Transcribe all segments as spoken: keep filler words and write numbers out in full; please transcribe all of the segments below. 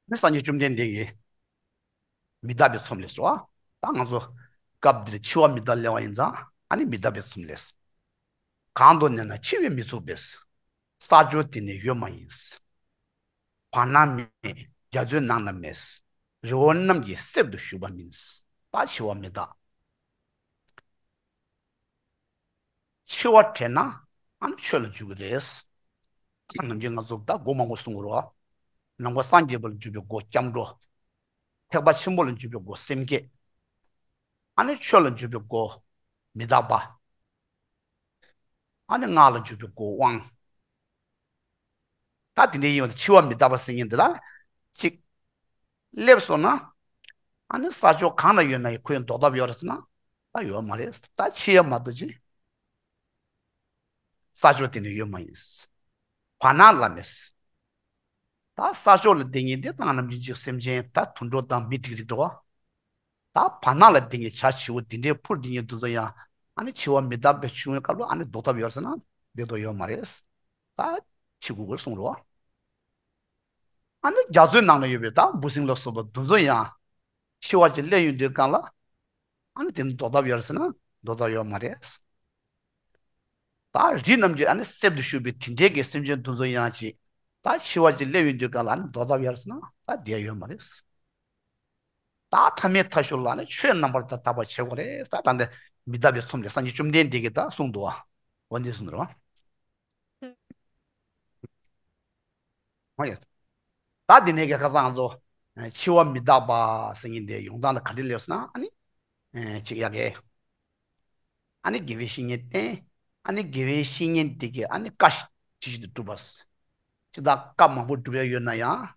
ནི་སངས་རྒྱས་བཅོམ་ལྡན་འདས་ཀྱིས་མི་རྟག་པའི་ཚོམས་ལས་སོ། ད་ང་ཚོ་སྐབས་འདིར་འཆི་བ་མི་རྟག་གླེང་བ་ཡིན་ཙང་ཨ་ནི་མི་རྟག་པའི་ཚོམས་ལས། གང་དུ་གནས་ན་འཆི་བས་མི་ཚུགས་པས། ས་ཕྱོགས་དེ་ནི་ཡོད་མ་ཡིན། བར་སྣང་མེད། རྒྱ་མཚོའི་ནང་ན་མེད། རི་བོ་རྣམས་ཀྱི་གསེབ་ཏུ་བཞུགས་པ་མིན། ད་འཆི་བ་མི་རྟག་འཆི་བ་དྲན་ན་ཨ་ནི་ཆོས་ལ་འཇུག་གི་རེད། ནམ་རྒྱུན་ང་ཚོ་ད་སྒོ་མང་པོ་གསུང་གི་རེད་བ། ནམ་མཁའ་སངས་རྒྱས་པ་ལ་འཇུག་པའི་སྒོ་སྐྱབས་འགྲོ། ཐེག་པ་ཆེན་པོ་ལ་འཇུག་པའི་སྒོ་སེམས་བསྐྱེད། ཨ་ནི་ཆོས་ལ་འཇུག་པའི་སྒོ་མི་རྟག་པ། ཨ་ནི་སྔགས་ལ་འཇུག་པའི་སྒོ་དབང་། ད་དེ་འདྲའི་ཡིན་པ་འཆི་བ་མི་རྟག་པ་ཟེར་མཁན་འདི་ལ་གཅིག་སླེབས་སོང་ན། ཨ་ནི་ས་ཕྱོགས་གང་ན་ཡོད་ན་ཡང་ཁོའི་ཟློག་ཐབས་ཡོད་རེད་ཟེར་ན་ད་ཡོད་མ་རེད། ད་འཆི་ཡ་མ་གཏོགས་ཅི། ས་ཕྱོགས་དེ་ནི་ཡོད་མ་ཡིན། བར་སྣང་ལ་མེད། ད་ས་ཕྱོགས་ལ་བསྡད་མཁན་དེ་ད་ནམ་རྒྱུན་གཅིག་སེམས་ཅན་ད་དུད་འགྲོ་དང་མི་ཏིག་རིགས་འགྲོ་བ། ད་བར་སྣང་ལ་བསྡད་མཁན་བྱ་བྱིའུ་དེ་འདྲའི་འཕུར་བསྡད་མཁན་དེ་ཚོ་ཡང་ཨ་ནི་འཆི་བ་མི་རྟག་པའི་བྱུང་བའི་སྐབས་ལ་ཨ་ནི་ཟློག་ཐབས་ཡོད་ཟེར་ན་ཟློག་ཐབས་ཡོད་མ་རེད། ད་འཆི་དགོས་ཀྱི་གསུངས་རེད་བ། ཨ་ནི་རྒྱ་མཚོའི་ནང་ན་ཡོད་པའི་ད་འབུ་སྲིན་ལ་སོགས་པ་དེ་ཚོ་ཡང་འཆི་བ་ཅིག་སླེབས་ཡོང་དུས་སྒང་ལ་ཨ་ནི་དེ་ནི་ཟློག་ཐབས་ཡོད་ཟེར་ན་ཟློག་ཐབས་ཡོད་མ་རེད། ད་རི་རྣམས་ཀྱི་ཨ་ནི་གསེབ་ཏུ་བཞུགས་པའི་དེ་འདྲའི་གི་སེམས་ཅན་དེ་ཚོ་ཡང་ཅིག་ད་འཆི་བ་ཅིག་སླེབས་ཡོང་དུས་སྒང་ལ་ཨ་ནི་ཟློག་ཐབས་ཡོད་ཟེར་ན་ད་དེ་ཡང་ཡོད་མ་རེད། ད་ཐ་མའི་མཐའ་མཇུག་ལ་ནི་ཆོས་རྣམ་པར་དག་པ་བྱེད་དགོས་རེད། ད་ད་འདི་མི་རྟག་པའི་ཚོམས་ལས་སངས་རྒྱས་བཅོམ་ལྡན་འདས་ཀྱིས་ད་གསུངས་འདུག་བ། འོ་འདི་གསུངས་འདུག་བ། འོ་ཡ། ད་འདི་ནས་ཀྱི་ཁ་སང་ང་ཚོ་འཆི་བ་མི་རྟག་པ་ཟེར་མཁན་དེ་ཡོང་སྟངས་ལ་ག་འདྲ་སླེབས་སོང་ན་ཨ་ནི་ཅིག་ཡ་གི། ཨ་ནི་དགེ་བའི་བཤེས་གཉེན་བསྟེན། ཨ་ནི་དགེ་བའི་བཤེས་གཉེན་དེ་གིས་ཨ་ནི་བཀའ་ཞིག་ཅིག་ཏུ་སྒྲུབ་པ། ཅི་ལྟར་བཀའ་མང་པོ་སྒྲུབ་ཡ་ཡོད་ན་ཡང་།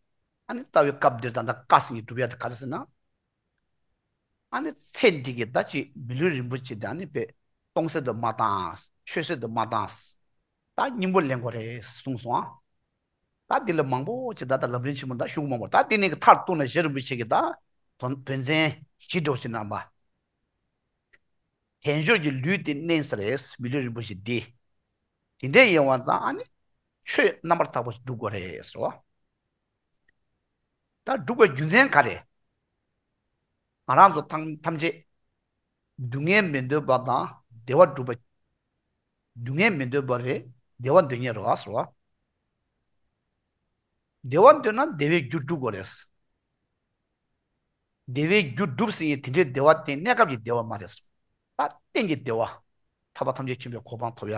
ཨ་ནི་ལྟ་བའི་སྐབས་འདིར་ད་ལྟ་བཀའ་ཟེར་མཁན་སྒྲུབ་ཡ་དེ་ག་རེ་ཟེར་ན། ཨ་ནི་ཚེ་འདི་གི་ད་ཅིག་མི་ལུས་རིན་པོ་ཆེ་དེ་ཨ་ནི་དཔེ་སྟོང་ཟད་དུ་མ་བཏང་། ཆོས་ཟད་དུ་མ་བཏང་། ད་སྙིང་པོ་ལེན་དགོས་རེད་གསུངས་སོང་ཨ། ད་འདི་ལ་མང་པོ་ཅིག་ད་ལྟ་ལམ་རིམ་ཆེན་མོ་ད་ཤོག་གུ་མང་པོ་ད་འདི་ནས་ཀྱི་མཐར་གཏུགས་ན་རྗེ་རིན་པོ་ཆེ་གིས་ད་དོན་དོན་ཚན་བཞི་འདྲ་བོ་ཅིག་གནང་བ། དལ་འབྱོར་གྱི་ལུས་འདི་གནས་ས་རེད། མི་ལུས་རིན་པོ་ཆེ་འདི། དེ་འདྲའི་ཡིན་པ་ཙང་ཨ་ནི་ཆོས་རྣམ་པར་དག་པ་ཞིག་སྒྲུབ་དགོས་རེད་ཟེར་བ། ད་སྒྲུབ་དགོས་རྒྱུ་མཚན་ག་རེ། ང་རང་ཚོ་ཐམས་ཐམས་ཅད་སྡུག་བསྔལ་མི་འདོད་པ་དང་བདེ་བ་སྒྲུབ་པ། སྡུག་བསྔལ་མི་འདོད་པ་རེད། བདེ་བ་འདོད་མཁན་རེད་བ་ཟེར་བ། བདེ་བ་འདོད་ན་བདེ་བའི་རྒྱུ་སྒྲུབ་དགོས་རེད། བདེ་བའི་རྒྱུ་སྒྲུབ་ཟིན་ཡིན་དེ་འདྲའི་བདེ་བ་དེ་གནས་སྐབས་ཀྱི་བདེ་བ་མ་རེད། ད་གཏན་གྱི་བདེ་བ། ཐར་པ་ཐམས་ཅད་མཁྱེན་པའི་གོ་འཕང་ཐོབ་ཡ་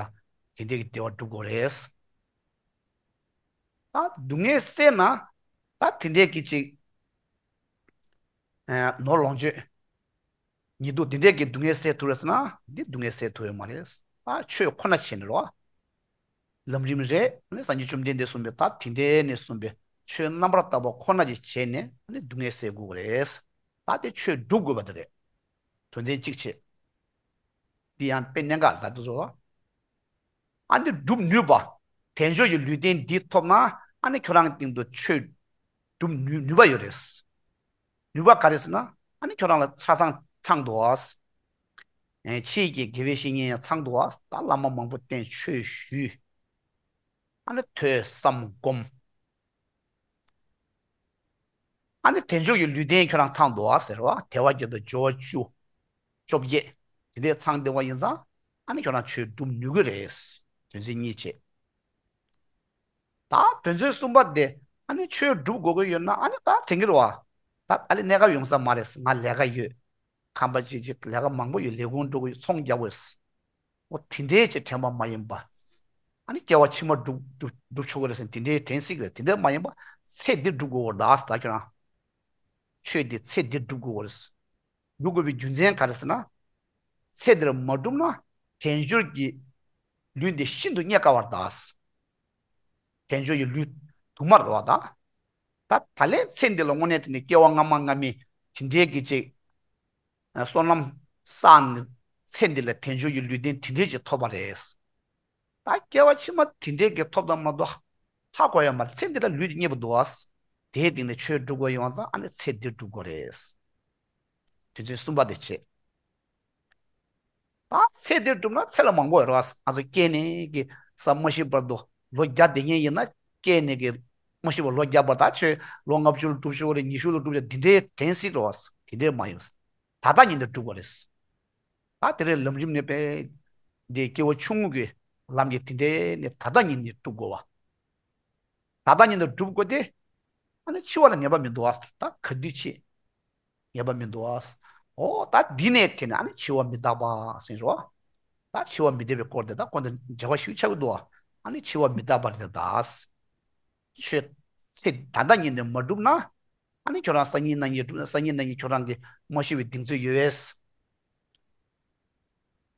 དེ་འདྲའི་གི་བདེ་བ་སྒྲུབ་དགོས་རེད། ད་སྡུག་བསྔལ་བསལ་ན་ད་དེ་འདྲའི་གི་ཅིག་ནོར་ལོངས་སྤྱོད། ཉེ་དུ་དེ་འདྲའི་གི་སྡུག་བསྔལ་བསལ་ཐུབ་རེད་ཟེར་ན་འདི་སྡུག་བསྔལ་བསལ་ཐུབ་ཡོད་མ་རེད། ད་ཆོས་ཁོ་ན་བྱས་ནས་རོ། ལམ་རིམ་རེད། ཨ་ནི་སངས་རྒྱས་བཅོམ་ལྡན་འདས་གསུངས་པའི་ད་དེ་འདྲའི་ནས་གསུངས་པའི་ཆོས་རྣམ་པར་དག་པ་ཁོ་ན་ཅིག་བྱས་ནས་ཨ་ནི་སྡུག་བསྔལ་བསལ་དགོས་ཀྱི་རེད། ད་དེ་ཆོས་སྒྲུབ་དགོས་པ་དེ་རེད། དོན་ཚན་གཅིག་བྱས། འདི་ཡང་དཔེ་གནད་འགག་རེད་ད་དེ་ཚོ། ཨ་ནི་སྒྲུབ་ནུས་པ། དལ་འབྱོར་གྱི་ལུས་རྟེན་འདི་ཐོབ་ན་ཨ་ནི་ཁྱོད་རང་སྟེང་དུ་ཆོས་སྒྲུབ་ནུས་ནུས་པ་ཡོད་རེད། ནུས་པ་ག་རེ་ཟེར་ན་ཨ་ནི་ཁྱོད་རང་ལ་ཆ་ཚང་ཚང་འདུག་ཨ། ཨེ་ཆོས་ཀྱི་དགེ་བའི་བཤེས་གཉེན་ཡང་ཚང་འདུག་ཨ། ད་བླ་མ་མང་པོ་བསྟེན་ཆོས་ཞུས། ཨ་ནི་ཐོས་བསམ་སྒོམ། ཨ་ནི་དལ་འབྱོར་གྱི་ལུས་རྟེན་ཁྱོད་རང་ཚང་འདུག་ཨ་ཟེར་བ། དལ་བ་བརྒྱད་དང་འབྱོར་བ་བཅུ། བཅོ་བརྒྱད། དེ་འདྲས་ཚང་བསྡད་པ་ཡིན་ཙང་ཨ་ནི་ཁྱོད་རང་ཆོས་སྒྲུབ་ནུས་ཀྱི་རེད། དོན་ཚན་གཉིས་བྱས། ད་དོན་ཚན་གསུམ་པ་དེ་ཨ་ནི་ཆོས་སྒྲུབ་དགོས་ཀྱི་ཡོད་ན་ཨ་ནི་ད་དྲན་གྱི་རེད་བ། ད་ཨ་ནི་གནས་སྐབས་ཡོང་ས་མ་རེད། ང་ལས་ཀ་ཡོད། ཁམས་པ་ཅིག་ཅིག་ལས་ཀ་མང་པོ་ཡོད། ལས་ཁུངས་འགྲོ་དགོས་ཡོད། ཚོང་རྒྱག་དགོས། འོ་དེ་འདྲའི་ཅིག་དྲན་པ་མ་ཡིན་པ། ཨ་ནི་སྐྱེ་བ་ཕྱི་མ་སྒྲུབ་སྒྲུབ་སྒྲུབ་ཆོག་གི་རེད་ཟེར་དེ་འདྲའི་དྲན་སྲིད་ཀྱི་རེད། དེ་འདྲ་མ་ཡིན་པ་ཚེ་འདི་སྒྲུབ་དགོས་པ་རེད་ད་ཟེར་ད་ཁྱོད་རང་། ཆོས་འདི་ཚེ་འདིར་སྒྲུབ་དགོས་པ་རེད། སྒྲུབ་དགོས་པའི་རྒྱུ་མཚན་ག་རེ་ཟེར་ན། ཚེ་འདིར་མ་བསྒྲུབས་ན་དལ་འབྱོར་གྱི་ལུས་འདི་ཤིན་ཏུ་རྙེད་དཀའ་བར་གདའ། དལ་འབྱོར་གྱི་ལུས་དུ་མར་རེད་བ་ད། ད་ད་ལན་ཚེ་འདི་ལ་དངོས་གནས་དྲང་གནས་སྐྱེ་བ་སྔ་མ་སྔ་མའི་དེ་འདྲའི་གི་ཅིག་བསོད་ནམས་བསགས་ནས་ཚེ་འདི་ལ་དལ་འབྱོར་གྱི་ལུས་རྟེན་དེ་འདྲའི་ཅིག་ཐོབ་པ་རེད། ད་སྐྱེ་བ་ཕྱི་མ་དེ་འདྲའི་གི་ཐོབ་དང་མ་ཐོབ་ཧ་གོ་ཡ་མ་རེད། ཚེ་འདི་ལ་ལུས་དེ་རྙེད་པ་འདུག་ཨ། དེའི་སྟེང་ནས་ཆོས་སྒྲུབ་དགོས་ཡོང་ཙང་ཨ་ནི་ཚེ་འདིར་སྒྲུབ་དགོས་རེད། དོན་ཚན་གསུམ་པ་དེ་བྱས། ད་ཚེ་འདིར་སྒྲུབ་ན་ཚེ་ལ་མང་པོ་ཡོད་རེད་བ། ང་ཚོ་སྐྱེས་ནས་ཀྱི་ས་མ་ཤི་བར་དུ་ལོ་བརྒྱ་བསྡད་མཁན་ཡིན་ན་སྐྱེས་ནས་ཀྱི་ མ་ཤི་བར་ལོ་བརྒྱ་པ་དང་ཆོས་ལོ་ལྔ་བཅུ་ལ་སྒྲུབ་ཆོག་རེད། ཉི་ཤུ་ལ་སྒྲུབ་ཆོག་དེ་འདྲའི་དྲན་སྲིད་རོགས། དེ་འདྲའི་མ་ཡོང་། ད་ལྟ་ཉིད་དུ་སྒྲུབ་དགོས་རེད། ད་དེ་རེད། ལམ་རིམ་ནས་པས་འདི་སྐྱེ་བ་ཆུང་ངུ་གི་ལམ་གྱི་དེ་འདྲའི་ནས་ད་ལྟ་ཉིད་ནས་སྒྲུབ་དགོས་བ། ད་ལྟ་ཉིད་དུ་སྒྲུབ་དགོས་ཏེ། ཨ་ནི་འཆི་བ་ལ་ངེས་པ་མི་འདུག་ཨ། ད་ག་དུས་འཆི། ངེས་པ་མི་འདུག་ཨ། འོ་ད་འདི་ནས་དེ་ནས་ཨ་ནི་འཆི་བ་མི་རྟག་པ་ཟེར་རོ། ད་འཆི་བ་མི་རྟག་པའི་སྐོར་དེ་ད་གོང་དུ་མཇལ་བ་ཞུ་ཆགས་ཀྱི་འདུག་ཨ། ཨ་ནི་འཆི་བ་མི་རྟག་པ་རེད་ད། ཆོས་ཚེ་ད་ལྟ་ཉིད་ནས་མ་གྲུབ་ན། ཨ་ནི་ཁྱོད་རང་སང་ཉིན་གནངས་ཉིན་གྲུབ་ན། སང་ཉིན་གནངས་ཉིན་ཁྱོད་རང་གི་མ་ཤི་བའི་གདེང་ཚོད་ཡོད་པས།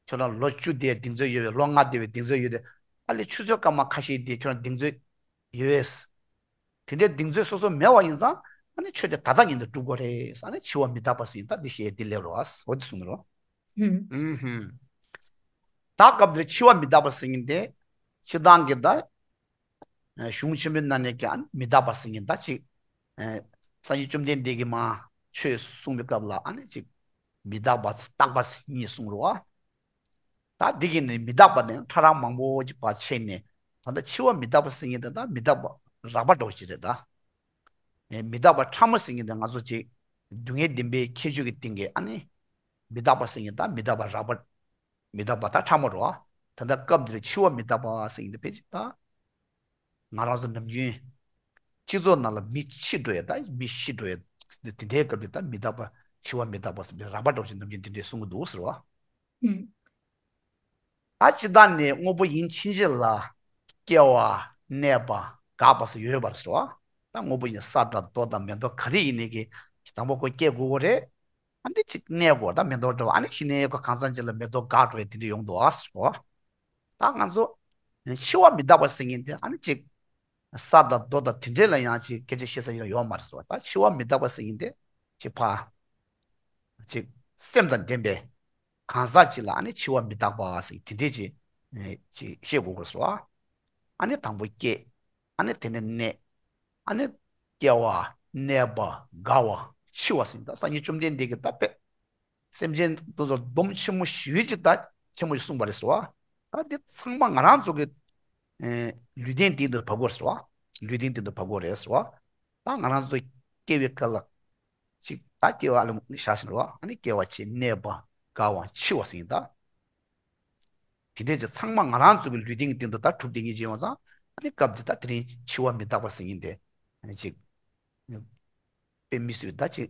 ཁྱོད་རང་ལོ་བཅུ་དེའི་གདེང་ཚོད་ཡོད་པས། ལོ་ལྔ་དེ་བའི་གདེང་ཚོད་ཡོད་དེ། ཨ་ལས་ཆུ་ཚོད་སྐར་མ་ཁ་ཤས་དེ་ཁྱོད་རང་གདེང་ཚོད་ཡོད་པས། དེ་འདྲའི་གདེང་ཚོད་སོ་སོ་མེད་པ་ཡིན་ཙང་། ཨ་ནི་ཆོས་དེ་ད་ལྟ་ཉིད་དུ་སྒྲུབ་དགོས་རེད། ཨ་ནི་འཆི་བ་མི་རྟག་པ་ཟེར་ཡིན་ད་འདི་ཞེས་འདི་སླེབས་རོགས། འོ་འདི་གསུངས་རོགས། ཧུམ། ཧུམ་ཧུམ། ད་སྐབས་འདིར་འཆི་བ་མི་རྟག་པ་ཟེར་ཡིན་ཏེ། སྤྱིར་བཏང་གི་ད། གཞུང་ཆེན་པོའི་ནང་ནས་ཀྱང་མི་རྟག་པ་ཟེར་མཁན་ད་ཅིག་ཨེ། སངས་རྒྱས་བཅོམ་ལྡན་འདས་ཀྱིས་མ་ཆོས་གསུངས་པའི་སྐབས་ལ་ཨ་ནི་ཅིག་མི་རྟག་པ་རྟག་པ་གཉིས་གསུངས་རོ། ད་འདི་གི་ནི་མི་རྟག་པ་དེ་ཕྲ་རགས་མང་པོ་ཅིག་ཕར་ཕྱེ་ནས། ད་ལྟ་འཆི་བ་མི་རྟག་པ་ཟེར་མཁན་དེ་ད་མི་རྟག་པ་རགས་པ་འདྲ་བོ་ཅིག་རེད་ད། ཨེ། མི་རྟག་པ་ཕྲ་མོ་ཟེར་མཁན་དེ་ང་ཚོ་ཅིག་སྡུག་བསྔལ་བདེན་པའི་ཁྱད་ཆོས་ཀྱི་སྟེང་གི་ཨ་ནི་མི་རྟག་པ་ཟེར་མཁན་ད་མི་རྟག་པ་རགས་པ། མི་རྟག་པ་ད་ཕྲ་མོ་རོ། ད་ལྟ་སྐབས་འདིར་འཆི་བ་མི་རྟག་པ་ཟེར་མཁན་དེ་ཕལ་ཆེར་ད། ང་རང་ཚོ་ནམ་རྒྱུན་སྤྱི་ཚོགས་ནང་ལ་མི་འཆི་འགྲོ་ཡ་ད་མི་ཤི་འགྲོ་ཡ་དེ་འདྲའི་སྐབས་དེ་ད་མི་རྟག་པ་འཆི་བ་མི་རྟག་པ་ཟེར་བའི་རགས་པ་འདྲ་བོ་ཅིག་ནམ་རྒྱུན་དེ་འདྲའི་གསུང་གི་འདུག་ཟེར་བ། ཧུམ། ད་ཇི་ལྟར་ནི་དངོས་པོ་ཡིན་ཕྱིན་ཆད་ལ་སྐྱེ་བ་གནས་པ་འགག་པ་སོགས་ཡོད་པར་ཟེར་བ། ད་དངོས་པོ་ཡིན་ས་དང་རྡོ་དང་མེ་ཏོག་ག་རེ་ཡིན་ནའི་གི་དང་པོ་ཁོ་སྐྱེ་དགོས་ཀྱི་རེད། ཨ་ནི་ཅིག་གནས་དགོས། ད་མེ་ཏོག་འདྲ་བ་ཨ་ནི་ཤི་ནས་ཁོ་གང་ཚང་ཅིག་ལ་མེ་ཏོག་འགག་འགྲོ་ཡ་དེ་འདྲ་ཡོང་འདུག་ཨ་ཟེར་བ། ད་ང་ཚོ་འཆི་བ་མི་རྟག་པ་ཟེར་མཁན་དེ་ཨ་ནི་ཅིག་ས་དང་རྡོ་དང་དེ་འདྲས་ལ་ཡང་ཅིག་སྐད་ཆ་བཤད་ས་ཡང་ཡོད་མ་རེད་ཟེར་བ། ད་འཆི་བ་མི་རྟག་པ་ཟེར་མཁན་དེ་ཅིག་ཕ་ཅིག་སེམས་དང་ལྡན་པའི་གང་ཟག་ཅིག་ལ་ཨ་ནི་འཆི་བ་མི་རྟག་པ་ཟེར་དེ་འདྲས་ཅིག་ཅིག་བཤད་དགོས་དགོས་ཟེར་བ། ཨ་ནི་དང་པོ་སྐྱེ། ཨ་ནི་དེ་ནས་གནས། ཨ་ནི་སྐྱེ་བ་གནས་པ་འགག་པ་འཆི་བ་ཟེར། ད་སངས་རྒྱས་བཅོམ་ལྡན་འདས་ཀྱིས་ད་དཔེ་སེམས་ཅན་དེ་ཚོར་སྡོམ་ཆེན་མོ་ཞེ་པོ་ཅིག་ད་ཆེན་མོ་ཞིག་གསུངས་པ་རེད་ཟེར་བ། ད་འདི་ཚང་མ་ང་རང་ཚོ་གི་ཨེ། ལུས་རྟེན་སྟེང་དུ་བབས་དགོས་ཟེར་བ། ལུས་རྟེན་སྟེང་དུ་བབས་དགོས་རེད་ཟེར་བ། ད་ང་རང་ཚོ་སྐྱེ་བའི་སྐབས་ལ་ཅིག་ད་སྐྱེ་བ་ལ་བཞག་ཟེར་བ། ཨ་ནི་སྐྱེ་བ་ཆད། གནས་པ་འགག་པ་འཆི་བ་ཟེར་ཡིན་ད། དེ་འདྲས་ཀྱི་ཚང་མ་ང་རང་ཚོ་གི་ལུས་རྟེན་གྱི་སྟེང་དུ་ད་གྲུབ་བསྡད་མཁན་ཅིག་ཡོང་ཙང་། ཨ་ནི་སྐབས་འདི་ད་དེ་རིང་འཆི་བ་མི་རྟག་པ་ཟེར་མཁན་དེ་ཨ་ནི་ཅིག་དཔེ་མི་སྲིད་ད་ཅིག་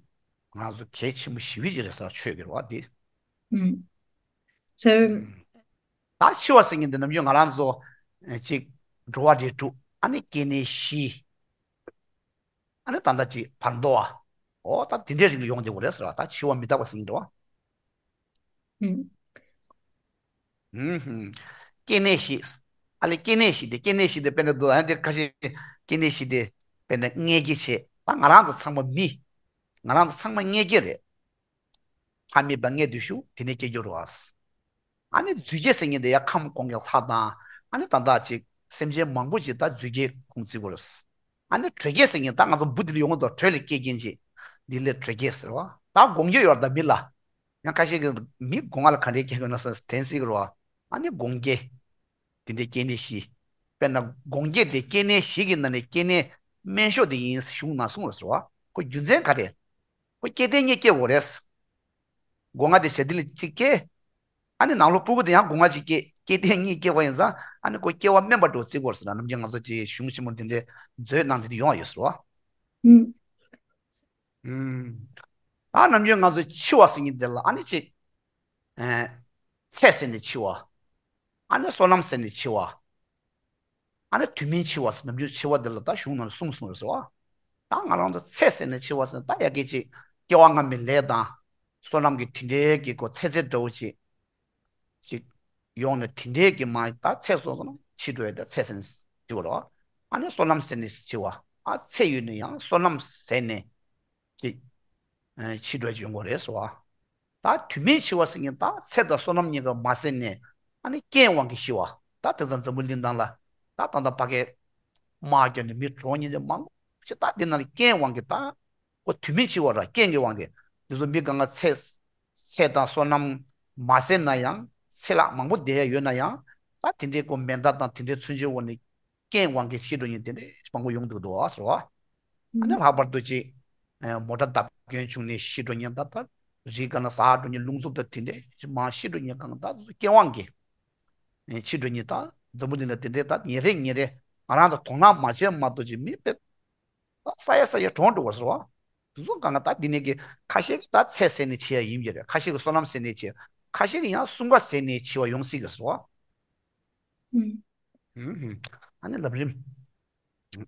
ང་རང་ཚོ་གལ་ཆེན་པོ་ཞེ་པོ་ཅིག་རེད་ཟེར་ཆོས་ཀྱི་རེད་བ་འདི། ཨུམ། ད་འཆི་བ་ཟེར་མཁན་འདི་ནམ་རྒྱུན་ང་རང་ཚོ་ཅིག་འགྲོ་བ་རིགས་དྲུག་ཨ་ནི་སྐྱེ་གནས་བཞི། ཨ་ནི་ད་ལྟ་ཅིག་བར་དོ་བ། འོ་ད་དེ་འདྲའི་རིགས་ལ་ཡོང་བསྡད་དགོས་རེད་ཟེར་བ། ད་འཆི་བ་མི་རྟག་པ་ཟེར་གྱི་འདུག་བ། ཧུམ། ཧུམ་ཧུམ། སྐྱེ་གནས་བཞི། ཨ་ལས་སྐྱེ་གནས་བཞི་དེ་སྐྱེ་གནས་བཞི་དེ་དཔེར་ན་འདུག་ཨ་ནི་ཁ་ཤས་སྐྱེ་གནས་བཞི་དེ་དཔེར་ན་མངལ་སྐྱེས་བྱས། ད་ང་རང་ཚོ་ཚང་མ་མི། ང་རང་ཚོ་ཚང་མ་མངལ་སྐྱེས་རེད། ཕ་མེད་པའི་མངལ་དུ་ཞུགས། དེ་ནས་སྐྱེ་རྒྱུ་རེད་བ། ཨ་ནི་རྫུས་སྐྱེས་ཟེར་མཁན་དེ་ཡང་ཁམས་གོང་གི་ལྷ་དང་། ཨ་ནི་ད་ལྟ་ཅིག་སེམས་ཅན་མང་པོ་ཅིག་ད་རྫུས་སྐྱེས་ཁོངས་བརྩི་དགོས་རེད། ཨ་ནི་དྲོད་སྐྱེས་ཟེར་མཁན་ད་ང་ཚོ་འབུ་དེ་ལ་ཡོང་གི་འདུག་དྲོད་ལ་སྐྱེས་མཁན་ཅིག་འདི་ལ་དྲོད་སྐྱེས་ཟེར་བ། ད་སྒོང་སྐྱེས་ཡོད་རེད་ད་མི་ལ། ཡང་ཁ་ཤས་ཀྱིས་མི་སྒོ་ང་ལ་ག་འདྲས་སྐྱེས་ཡོད་ན་ཟེར་དྲན་སྲིད་ཀྱི་རེད་བ། ཨ་ནི་སྒོང་སྐྱེས། དེ་འདྲའི་སྐྱེ་གནས་བཞི། དཔེར་ན་སྒོང་སྐྱེས་དེ་སྐྱེ་གནས་བཞི་གི་ནང་ནས་སྐྱེ་གནས་དམན་ཤོས་དེ་ཡིན་གཞུང་ནང་གསུངས་རེད་ཟེར་བ། ཁོ་རྒྱུ་མཚན་ག་རེ། ཁོ་སྐྱེ་ལྡན་གཉིས་སྐྱེ་དགོས་རེད། སྒོ་ང་དེ་ཞ་དི་ལ་གཅིག་སྐྱེ། ཨ་ནི་ནང་ལོགས་སྤུ་གུ་དེ་ཡང་སྒོ་ང་གཅིག་སྐྱེ། སྐྱེ་ལྡན་གཉིས་སྐྱེ་བ་ཡིན་ཙང་། ཨ་ནི་ཁོ་སྐྱེ་བ་དམན་པ་འདྲ་བོ་བརྩི་དགོས་རེད་ཟེར་ན། ནམ་རྒྱུན་ང་ཚོ་ཅིག་གཞུང་ཆེན་མོ་འདི་འདྲའི་མཛོད་ནང་འདི་འདྲ་ཡོང་བ་ཡོད་ཟེར་བ། ཨུམ། ཨུམ། ད་ནམ་རྒྱུན་ང་ཚོ་འཆི་བ་ཟེར་མཁན་དེ་ལ་ཨ་ནི་ཅིག་ཨེ། ཚེ་ཟད་ནས་འཆི་བ། ཨ་ནི་བསོད་ནམས་ཟད་ནས་འཆི་བ། ཨ་ནི་དུས་མིན་འཆི་བ་ཟེར། ནམ་རྒྱུན་འཆི་བ་འདི་ལ་ད་གཞུང་ནང་ལ་གསུངས་གསུངས་རེད་ཟེར་བ། ད་ང་རང་ཚོ་ཚེ་ཟད་ནས་འཆི་བ་ཟེར་ན་ད་ཡ་གི་ཅིག་སྐྱེ་བ་སྔ་མའི་ལས་དང་། བསོད་ནམས་ཀྱི་དེ་འདྲའི་གི་ཁོ་ཚེ་ཚད་འདྲ་བོ་ཅིག་ཅིག་ཡོང་ནས་དེ་འདྲའི་གི་མ་ད་ཚེ་སོ་སོ་ན་འཆི་འགྲོ་ཡ་ད་ཚེ་ཟད་ནས་འཆི་བ་རེད་བ། ཨ་ནི་བསོད་ནམས་ཟད་ནས་འཆི་བ། ཨ་ཚེ་ཡོད་ནས་ཡང་བསོད་ནམས་ཟད་ནས་ཅིག་ཨ་འཆི་འགྲོ་ཡ་ཅིག་ཡོང་གི་རེད་ཟེར་བ། ད་དུས་མིན་འཆི་བ་ཟེར་མཁན་ད་ཚེ་དང་བསོད་ནམས་གཉིས་ཀ་མ་ཟད་ནས། ཨ་ནི་རྐྱེན་དབང་གིས་ཤི་བ། ད་དེང་སང་འཛམ་བུ་གླིང་སྟེང་ལ་ད་ད་ལྟ་ཕ་གིར་དམག་བརྒྱབ་ནས་མི་གྲོངས་མཁན་དེ་མང་པོ་ཞིག་ད་འདི་ནང་ལ་རྐྱེན་དབང་གིས་ད་ཁོ་དུས་མིན་འཆི་བ་ར་རྐྱེན་གྱི་དབང་གིས་འདི་ཚོ་མི་གང་ག་ཚེ་ཚེ་དང་བསོད་ནམས་མ་ཟད་ན་ཡང་། ཚེ་ལྷག་མང་པོ་བསྡད་ཡ་ཡོད་ན་ཡང་། ད་དེ་འདྲའི་ཁོ་མེ་མདའ་དང་དེ་འདྲའི་མཚོན་ཆའི་འོག་ནས་ རྐྱེན་དབང་གིས་ཤི་འགྲོ་མཁན་དེ་འདྲ་མང་པོ་ཡོང་འདུག་འདུག་ཟེར་བ། ཨ་ནི་ལྷག་པར་དུ་ཅིག་མོ་ཊ་བརྡབ་སྐྱོན་བྱུང་ནས་ཤི་འགྲོ་མཁན་ད་ལྟ་རི་སྒང་ལ་ཟག་འགྲོ་མཁན་རླུང་འཚུབ་དང་དེ་འདྲ་མང་ཤི་འགྲོ་མཁན་གང་ད་རྐྱེན་དབང་གིས་ཤི་འགྲོ་མཁན་ད་འཛམ་བུ་གླིང་ལ་དེ་འདྲ་ད་ཉིན་རེ་ཉིན་རེ་ང་རང་ཚོ་དོ་སྣང་མ་བྱས་མ་གཏོགས་ཅིག་མི་དཔེ་ས་ཡ་ས་ཡ་གྲོངས་འགྲོ་བ་ཟེར་བ། དེ་ཚོ་གང་ག་ད་འདི་ནས་ཀྱི་ཁ་ཤས་ཀྱི་ད་ཚེ་ཟད་ནས་འཆི་ཡ་ཡིན་གྱི་རེད། ཁ་ཤས་ཀྱི་བསོད་ནམས་ཟད་ནས་འཆི། ཁ་ཤས་ཀྱི་ཡང་གསུམ་ཀ་ཟད་ནས་འཆི་བ་ཡོང་སྲིད་གི་ཟེར་བ། ཨུམ། ཨུམ་ཧུམ། ཨ་ནི་ལམ་རིམ།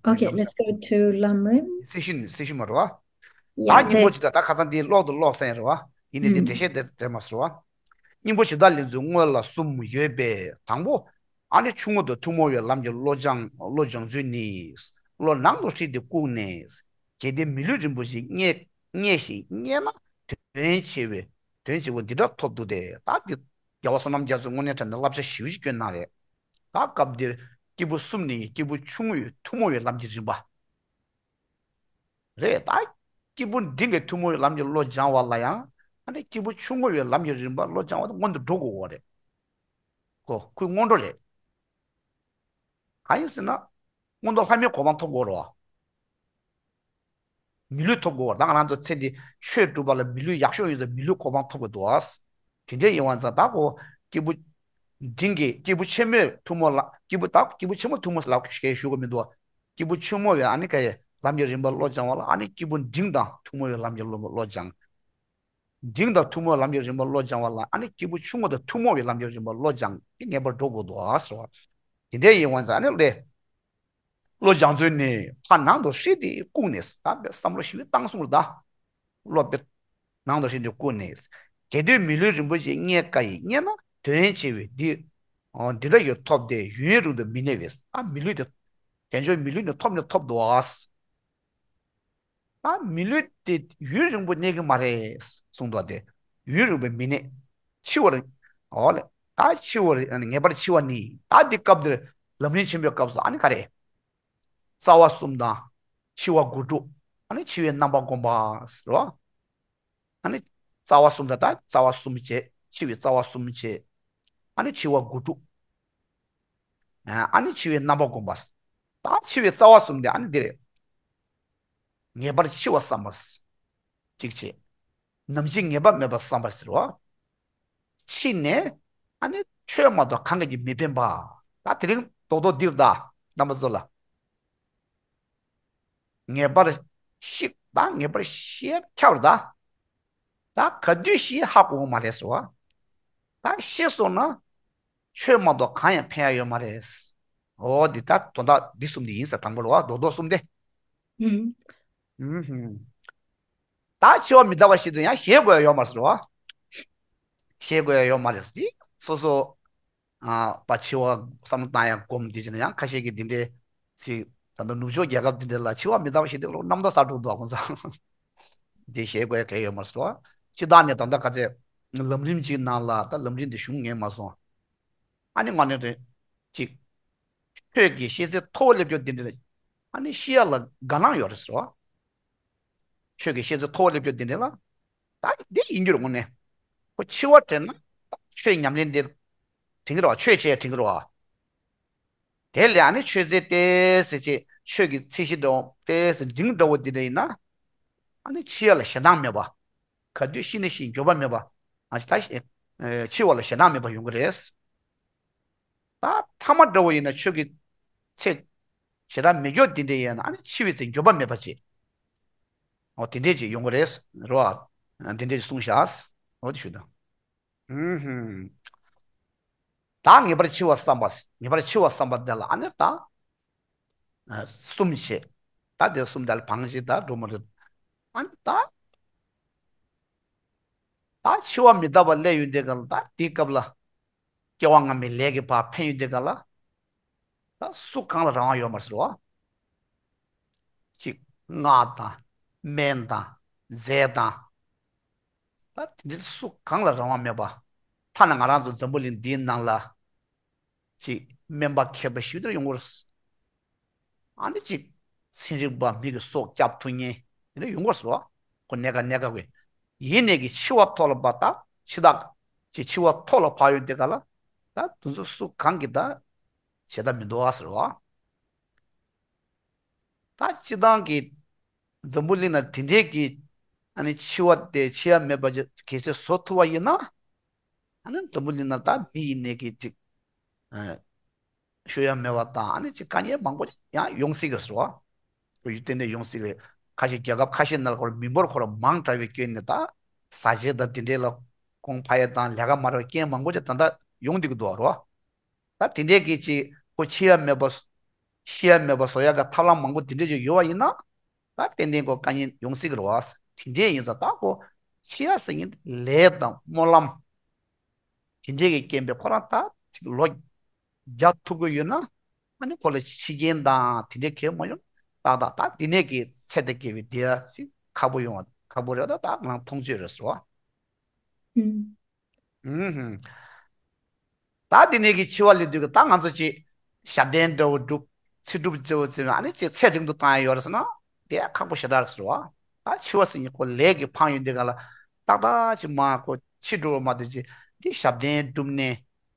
Okay, let's go to ལམ་རིམ། སེ་ཤིན་སེ་ཤིན་མ་རེད་བ། ད་Yeah, སྙིང་པོ་that ཅིག་ད་ད་ཁ་སང་དེ་ཀློག་ཏུ་ཀློག་ས་ཡིན་རེད་བ། ཡིན་ནའི་དེ་འགྲེལ་བཤད་དེ་དེ་མ་ཟེར་བ། སྙིང་པོ་ཇི་ལྟར་ལེན་ཚུལ་དངོས་ལ་གསུམ་ཡོད་པའི་དང་པོ། ཨ་ནི་ཆུང་ངུ་དང་ཐུན་མོང་བའི་ལམ་གྱི་བློ་སྦྱང་བློ་སྦྱང་ཚུལ་ནི། བློ་ནང་དུ་ཧྲིལ་ཏེ་བཀུག་ནས། གལ་ཏེ་མི་ལུས་རིན་པོ་ཆེ་རྙེད་རྙེད་ཞིང་རྙེད་ན་དོན་ཆེ་བའི་དོན་ཆེ་བོ་འདི་འདྲ་ཐོབ་འདུག་སྟེ། ད་འདི་རྒྱལ་བ་བསོད་ནམས་རྒྱ་མཚོས་དངོས་གནས་དྲང་གནས་བསླབ་བྱ་ཞེ་པོ་ཞིག་བསྐྱོན་གནང་རེད། ད་སྐབས་འདིར་སྐྱེས་བུ་གསུམ་ནི་སྐྱེས་བུ་ཆུང་ངུའི་ཐུན་མོང་བའི་ལམ་གྱི་རིམ་པ་རེད། ད་སྐྱེས་བུ་འབྲིང་གི་ཐུན་མོང་བའི་ལམ་གྱི་བློ་སྦྱང་བ་ལ་ཡང་ཨ་ནི་སྐྱེས་བུ་ཆུང་ངུ་བའི་ལམ་གྱི་རིམ་པ་བློ་སྦྱང་བ་དེ་སྔོན་དུ་འགྲོ་དགོས་པ་རེད། ཁོ་ཁོའི་སྔོན་འགྲོ་རེད། གང་ཡིན་ཟེར་ན། སྔོན་དུ་ལྷ་མིའི་གོ་འཕང་ཐོབ་དགོས་རེད་བ། མི་ལུས་ཐོབ་དགོས་རེད་བ། ད་ང་རང་ཚོ་ཚེ་འདི་ཆོས་སྒྲུབ་པ་ལ་མི་ལུས་ཡག་ཤོས་ཡིན་ཙང་མི་ལུས་གོ་འཕང་ཐོབ་དགོས་འདུག་བ། དེ་འདྲ་ཡིན་བ་ཙང་ད་ཁོ་སྐྱེས་བུ་འབྲིང་གི་སྐྱེས་བུ་ཆེན་མོའི་ཐུན་མོང་ལ་སྐྱེས་བུ་ད་སྐྱེས་བུ་ཆེན་མོ་ཐུན་མོང་ལ་ཞེས་ཞུ་དགོས་མི་འདུག་བ། སྐྱེས་བུ་ཆུང་མོ་བའི་ཨ་ནི་ག་ཡེ་ལམ་གྱི་རིམ་པ་བློ་སྦྱང་བ་ལ་ཨ་ནི་སྐྱེས་བུ་འབྲིང་དང་ཐུན་མོང་བའི་ལམ་གྱི་བློ་བློ་སྦྱང་། འབྲིང་དང་ཐུན་མོང་ལམ་གྱི་རིམ་པ་བློ་སྦྱང་བ་ལ་ཨ་ནི་སྐྱེས་བུ་ཆུང་ངུ་དང་ཐུན་མོང་བའི་ལམ་གྱི་རིམ་པ་བློ་སྦྱང་གི་ངེས་པར་འགྲོ་དགོས་འདུག་ཨ་ཟེར་བ། དེ་འདྲ་ཡིན་བ་ཙང་ཨ་ནི་ལས། བློ་སྦྱང་ཚུལ་ནི་ཕར་ནང་དུ་ཧྲིལ་ཏེ་བཀུག་ནས་ད་བསམ་བློ་ཞིབ་བཏང་སོང་རེད་ད། བློ་དཔེ་ནང་དུ་ཧྲིལ་ཏེ་བཀུག་ནས། གལ་ཏེ་མི་ལུས་རིན་པོ་ཆེ་རྙེད་དཀའ་ཡི་རྙེད་ན་དོན་ཆེ་བས་འདི། འདི་འདྲ་ཡོད་ཐོབ་སྟེ་ཡུན་རིང་དུ་མི་གནས་པས་ད་མི་ལུས་དེ། དལ་འབྱོར་མི་ལུས་ནི་ཐོབ་ནི་ཐོབ་འདུག་ཨ། ད་མི་ལུས་དེ་ཡུན་རིང་པོ་གནས་ཀྱི་མ་རེད་གསུངས་འདུག་སྟེ། ཡུན་རིང་པོ་མི་གནས། འཆི་བར། འོ་ལེ། ད་འཆི་བར་ངེས་པར་འཆི་བ་ནི་ད་འདི་སྐབས་འདིར་ལམ་རིམ་ཆེན་པོའི་སྐབས་སུ་ཨ་ནི་ག་རེ། རྩ་བ་གསུམ་དང་། འཆི་བ་དགུ་སྒྲུབ། ཨ་ནི་འཆི་བའི་རྣམ་པ་སྒོམ་པ་ཟེར་བ། ཨ་ནི་རྩ་བ་གསུམ་དང་ད་རྩ་བ་གསུམ་བྱས། འཆི་བའི་རྩ་བ་གསུམ་བྱས། ཨ་ནི་འཆི་བ་དགུ་སྒྲུབ། ཨ་ནི་འཆི་བའི་རྣམ་པ་སྒོམ་པ། ད་འཆི་བའི་རྩ་བ་གསུམ་དེ་ཨ་ནི་འདི་རེད། ངེས་པར་འཆི་བ་བསམ་པ། གཅིག་བྱས། ནམ་འཆི་ངེས་པ་མེད་པ་བསམ་པ་ཟེར་བ། འཆི་ནས་ཨ་ནི་ཆོས་མ་གཏོགས་གང་གིས་ཀྱང་མི་ཕན་པ། ད་དེ་རིང་རྡོག་རྡོག་འདིར་ད་རྣམ་པ་ཚོ་ལ། ངེས་པར་ཤི་ད་ངེས་པར་ཤི་ཁྱབ་ད། ད་ག་དུས་ཤི་ཧ་གོ་གི་མ་རེད་ཟེར་བ། ད་ཤི་སོང་ན་ཆོས་མ་གཏོགས་གང་ཡང་ཕན་ཡ་ཡོད་མ་རེད། འོ་འདི་ད་དོན་དག་འདི་གསུམ་འདི་ཡིན་ཟེར་དྲང་པོ་རེད་བ། རྡོག་རྡོག་གསུམ་དེ། ཨུམ། ཨུམ་ཧུམ། ད་འཆི་བ་མི་རྟག་པ་ཤེས་དུས་ཡང་ཞེད་དགོས་ཡ་ཡོད་མ་རེད་ཟེར་བ། ཞེད་དགོས་ཡ་ཡོད་མ་རེད་ཟེར་དེ་སོ་སོ། ཨ་པ་འཆི་བ་བསམ་བློ་བཏང་ཡ་སྒོམ་དེ་བྱས་ན་ཡང་ཁ་ཤས་ཀྱིས་འདི་འདྲའི་ཚིག་ད་ལྟ་ནུབ་ཕྱོགས་རྒྱལ་ཁབ་འདི་འདྲ་ལ་འཆི་བ་མི་རྟག་པ་ཤེས་དུས་ལོ་རྣམ་རྟོག་ཟ་འགྲོ་འདུག་ཁོང་ཚོ། འདི་ཞེད་དགོས་ཡ་གལ་ཡོད་མ་རེད་ཟེར་བ། སྤྱིར་བཏང་ནས་ད་ལྟ་ག་ཚད་ལམ་རིམ་གཅིག་ནང་ལ་ད་ལམ་རིམ་འདི་གཞུང་ངས་མ་སོང་། ཨ་ནི་དངོས་གནས་རེད། གཅིག་ཆོས་ཀྱི་ཤེས་ཚད་མཐོ་བོ་སླེབས་རྒྱུ་འདི་འདྲ་ལ། ཨ་ནི་ཤི་ཡ་ལ་དགའ་སྣང་ཡོད་རེད་ཟེར་བ། ཆོས་ཀྱི་ཤེས་ཚད་མཐོ་བོ་སླེབས་རྒྱུ་འདི་འདྲ་ལ། ད་འདི་ཡིན་རྒྱུ་རེད་དངོས་གནས། ཁོ་འཆི་བ་དྲན་ན་ཆོས་ཉམས་ལེན་འདི་དྲན་གྱི་རེད་བ། ཆོས་བྱས་དྲན་གྱི་རེད་བ། དེ་ལས་ཨ་ནི་ཆོས་ཚན་ཏོག་ཙམ་ཅིག་ཆོས་ཀྱི་ཚད་གཞི་འདྲ་བོ་ཏོག་ཙམ་འབྲིང་འདྲ་བོ་འདི་འདྲ་ཡིན་ན། ཨ་ནི་འཆི་ཡ་ལ་ཞེད་སྣང་མེད་པ། ག་དུས་ཤི་ན་ཤི་འགྱོད་པ་མེད་པ། ཨ་ད་ཤི་ཨེ་འཆི་བ་ལ་ཞེད་སྣང་མེད་པ་ཡོང་གི་རེད། ད་ཐ་མ་འདྲ་བོ་ཡིན་ན་ཆོས་ཀྱི་ཚེ་ཞེ་དྲག་མེད་རྒྱུ་དེ་འདྲ་ཡིན་ན་ཨ་ནི་འཆི་བའི་ཚེ་འགྱོད་པ་མེད་པ་བྱེད། འོ་དེ་འདྲས་ཅིག་ཡོང་གི་རེད་རོ། ཨ་དེ་འདྲས་ཅིག་གསུངས་བཞག་འོ་དེ་ཞུ་དང་། ཧུམ་ཧུམ། ད་ངེས་པར་འཆི་བ་བསམ་པ། ངེས་པར་འཆི་བ་བསམ་པ་དེ་ལ་ཨ་ནི་ད། ཨ་གསུམ་བྱེད། ད་དེ་གསུམ་དེ་ལ་བང་ཞིག་ད་འགྲོ་མ་རེད། ཨ་ནི་ད། ད་འཆི་བ་མི་རྟག་པ་སླེབས་ཡོང་དུས་སྒང་ལ་ད་དེའི་སྐབས་ལ། སྐྱེ་བ་སྔ་མའི་ལས་ཀྱི་བག་ཕན་ཡོད་དེ་ག་ལ། ད་སུ་གང་ལ་རང་དབང་ཡོད་མ་རེད་ཟེར་བ། གཅིག་སྔགས་དང་། སྨན་དང་། རྫས་དང་། ད་དེ་འདྲའི་སུ་གང་ལ་རང་དབང་མེད་པ། ཐ་ན་ང་རང་ཚོ་འཛམ་བུ་གླིང་འདིའི་ནང་ལ། གཅིག་སྨན་པ་མཁས་པ་ཞིག་དེར་ཡོང་གི་རེད། ཨ་ནི་གཅིག་ཚན་རིག་པ་མི་གི་སྲོག་སྐྱབས་ཐུབ་མཁན་དེ་འདྲ་ཡོང་གི་རེད་བ། ཁོ་གནས་ཀ་གནས་ཀ་གི། ཡིན་ནའི་གི་འཆི་བ་ཐོག་ལ་བབས་ད་འཆི་བདག་ཅིག་འཆི་བ་ཐོག་ལ་བབས་ཡོང་དེ་ག་ལ། ད་དེ་ཚོ་སུ་གང་གི་ད་བྱེད་ཐབས་མི་འདུག་ཨ་ཟེར་བ། ད་སྤྱིར་བཏང་གི་འཛམ་བུ་གླིང་ན་དེ་འདྲའི་གི་ཨ་ནི་འཆི་བ་དེ་འཆི་ཡ་མེད་པ་གལ་སྲིད་བཟོ་ཐུབ་པ་ཡིན་ན། ཨ་ནི་འཛམ་བུ་གླིང་ན་ད་མི་ཡིན་ནའི་གི་ཅིག་ཤོར་ཡ་མེད་པ་དང་། ཨ་ནི་ཅིག་དཀའ་ངལ་མང་པོ་ཡང་ཡོང་སྲིད་གི་རེད་བ། ཁོ་ཡུལ་དེ་ནས་ཡོང་སྲིད་རེད། ཁ་ཤས་རྒྱལ་ཁབ་ཁ་ཤས་ནང་ལ་ཁོ་མི་འབོར་ཁོ་རང་མང་དྲགས་པའི་སྐྱོན་ནས་ད་བཟའ་བཅའ་དང་དེ་འདྲས་ལ་གོང་འཕར་ཡ་དང་ལས་ཀ་མ་རག་པའི་རྐྱེན་མང་པོ་ཅིག་ད་ལྟ་ཡོང་བསྡད་ཀྱི་འདུག་བ་རོ། ད་དེ་འདྲས་ཀྱི་ཅིག་ཁོ་འཆི་ཡ་མེད་པ་ཤི་ཡ་མེད་པ་བཟོ་ཡ་གི་ཐབས་ལམ་མང་པོ་དེ་འདྲས་ཅིག་ཡོད་པ་ཡིན་ན། ད་ཏན་ཏན་ཁོ་དཀའ་ངལ་ཡོང་སྲིད་ཀྱི་རེད་བ། དེ་འདྲས་ཡིན་ཙང་ད་ཁོ་འཆི་ཡ་ཟེར་མཁན་ལས་དང་སྨོན་ལམ་དེ་འདྲས་ཀྱི་རྐྱེན་པས་ཁོ་རང་ད་ཅིག་ལོ་རྒྱག་ཐུབ་ཀྱི་ཡོད་ན། ཨ་ནི་ཁོ་ལ་འཆི་རྐྱེན་དང་དེ་འདྲའི་གལ་མ་ཡོང་། ཏག་ཏག་ད་དེ་ནས་ཀྱི་ཚེ་འདི་སྐྱེལ་བའི་དེ་ཡ་ཅིག་ཁག་པོ་ཡོང་བ་ཁག་པོ་རེད། ད་ད་ང་རང་མཐོང་ཆོས་རེད་ཟེར་བ། ཨུམ། ཨུམ་ཧུམ། ད་དེ་ནས་ཀྱི་འཆི་བ་ལས་དུས་ཀྱི་ད་ང་ཚོ་ཅིག་ཞབས་བརྟན་འདྲ་བོ་སྒྲུབ། ཚེ་སྒྲུབ་ཅེས་པ་ཚེ་ཨ་ནི་ཅིག་ཚེ་རིང་དུ་བཏང་ཡ་ཡོད་རེད་ཟེར་ན། དེ་ཡ་ཁག་པོ་ཞེ་དྲག་རེད་ཟེར་བ། ད་འཆི་བ་ཟེར་མཁན་ཁོ་ལས་ཀྱི་ཕངས་ཡོད་འདི་ག་ལ་ཏག་ཏག་ཅིག་མ་ཁོ་འཆི་འགྲོ་བ་མ་གཏོགས་ཅིག་འདི་ཞབས་བརྟན་སྒྲུབ་ནས།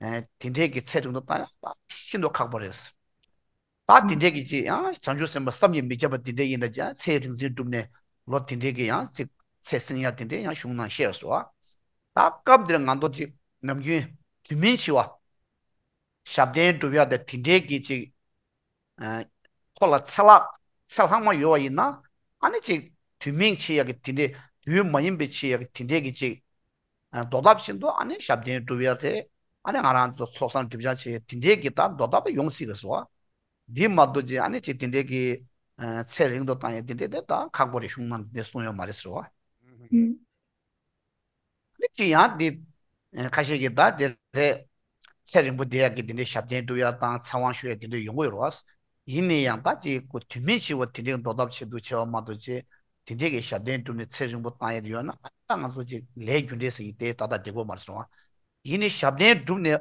ཨེ། དེ་འདྲས་ཀྱི་ཚེ་རིང་དུ་བཏང་ཡ་ད་ཤིན་ཏུ་ཁག་པོ་རེད། ད་དེ་འདྲས་ཀྱི་ཅིག་ཡང་བྱང་ཆུབ་སེམས་དཔའ་བསམ་གྱིས་མི་ཁྱབ་པ་དེ་འདྲས་ཡིན་ན་ཅང་ཚེ་རིང་འཛིན་བསྒྲུབས་ནས་ལོ་དེ་འདྲས་ཀྱི་ཡང་ཅིག་ཚེ་བསྲིང་ཡ་དེ་འདྲས་ཡང་གཞུང་ནང་བཤད་སོང་བ། ད་སྐབས་འདིར་ང་ཚོ་ཅིག་ནམ་རྒྱུན་དུས་མིན་འཆི་བ། ཞབས་བརྟན་སྒྲུབ་ཡ་དེ་དེ་འདྲས་ཀྱི་ཅིག་ཨ། ཁོ་ལ་ཚེ་ལྷག་ཚེ་ལྷག་མ་ཡོད་པ་ཡིན་ན། ཨ་ནི་ཅིག་དུས་མིན་འཆི་ཡ་གི་དེ་འདྲས་དུས་མ་ཡིན་པའི་འཆི་ཡ་གི་དེ་འདྲས་ཀྱི་ཅིག་ཨ། ཟློག་ཐབས་བཞིན་དུ་ཨ་ནི་ཞབས་བརྟན་སྒྲུབ་ཡ་རེད། ཨ་ནི་ང་རང་ཚོ་ཚོགས་བསགས་སྒྲིབ་སྦྱང་བྱེད་ཡ་དེ་འདྲས་ཀྱི་ད་ཟློག་ཐབས་ཡོང་སྲིད་རེད་ཟེར་བ། འདི་མ་གཏོགས་ཅིག་ཨ་ནི་ཅིག་དེ་འདྲས་ཀྱི་ཨ། ཚེ་རིང་དུ་བཏང་ཡ་དེ་འདྲས་དེ་ད་ཁག་པོ་རེད། གཞུང་ནང་དེ་འདྲས་གསུངས་ཡོད་མ་རེད་ཟེར་བ། ཨུམ། ནི་ཅི་ཡང་འདི། ཁ་ཤས་ཀྱིས་ད་དེ་རེད། ཚེ་རིང་པོ་བསྡད་ཡག་གི་དེ་འདྲའི་ཞབས་བརྟན་སྒྲུབ་ཡག་དང་ཚེ་དབང་ཞུ་ཡག་དེ་འདྲ་ཡོང་གི་ཡོད་རེད་བ། ཡིན་ན་ཡང་ད་ཅིག་ཁོ་དུས་མིན་འཆི་བ་དེ་འདྲའི་ཟློག་ཐབས་བྱེད་འདུག་བྱས་པ་མ་གཏོགས་ཅིག་དེ་འདྲའི་གི་ཞབས་བརྟན་བསྒྲུབས་ནས་ཚེ་རིང་པོ་བཏང་ཡག་དེ་ཡོད་ན། ད་ང་ཚོ་ཅིག་ལས་རྒྱུ་འབྲས་ཟེར་ཡིན་ཏེ་ད་ལྟ་བསྡད་དགོས་མ་རེད་ཟེར་བ། ཡིན་ནའི་ཞབས་བརྟན་བསྒྲུབས་ནས་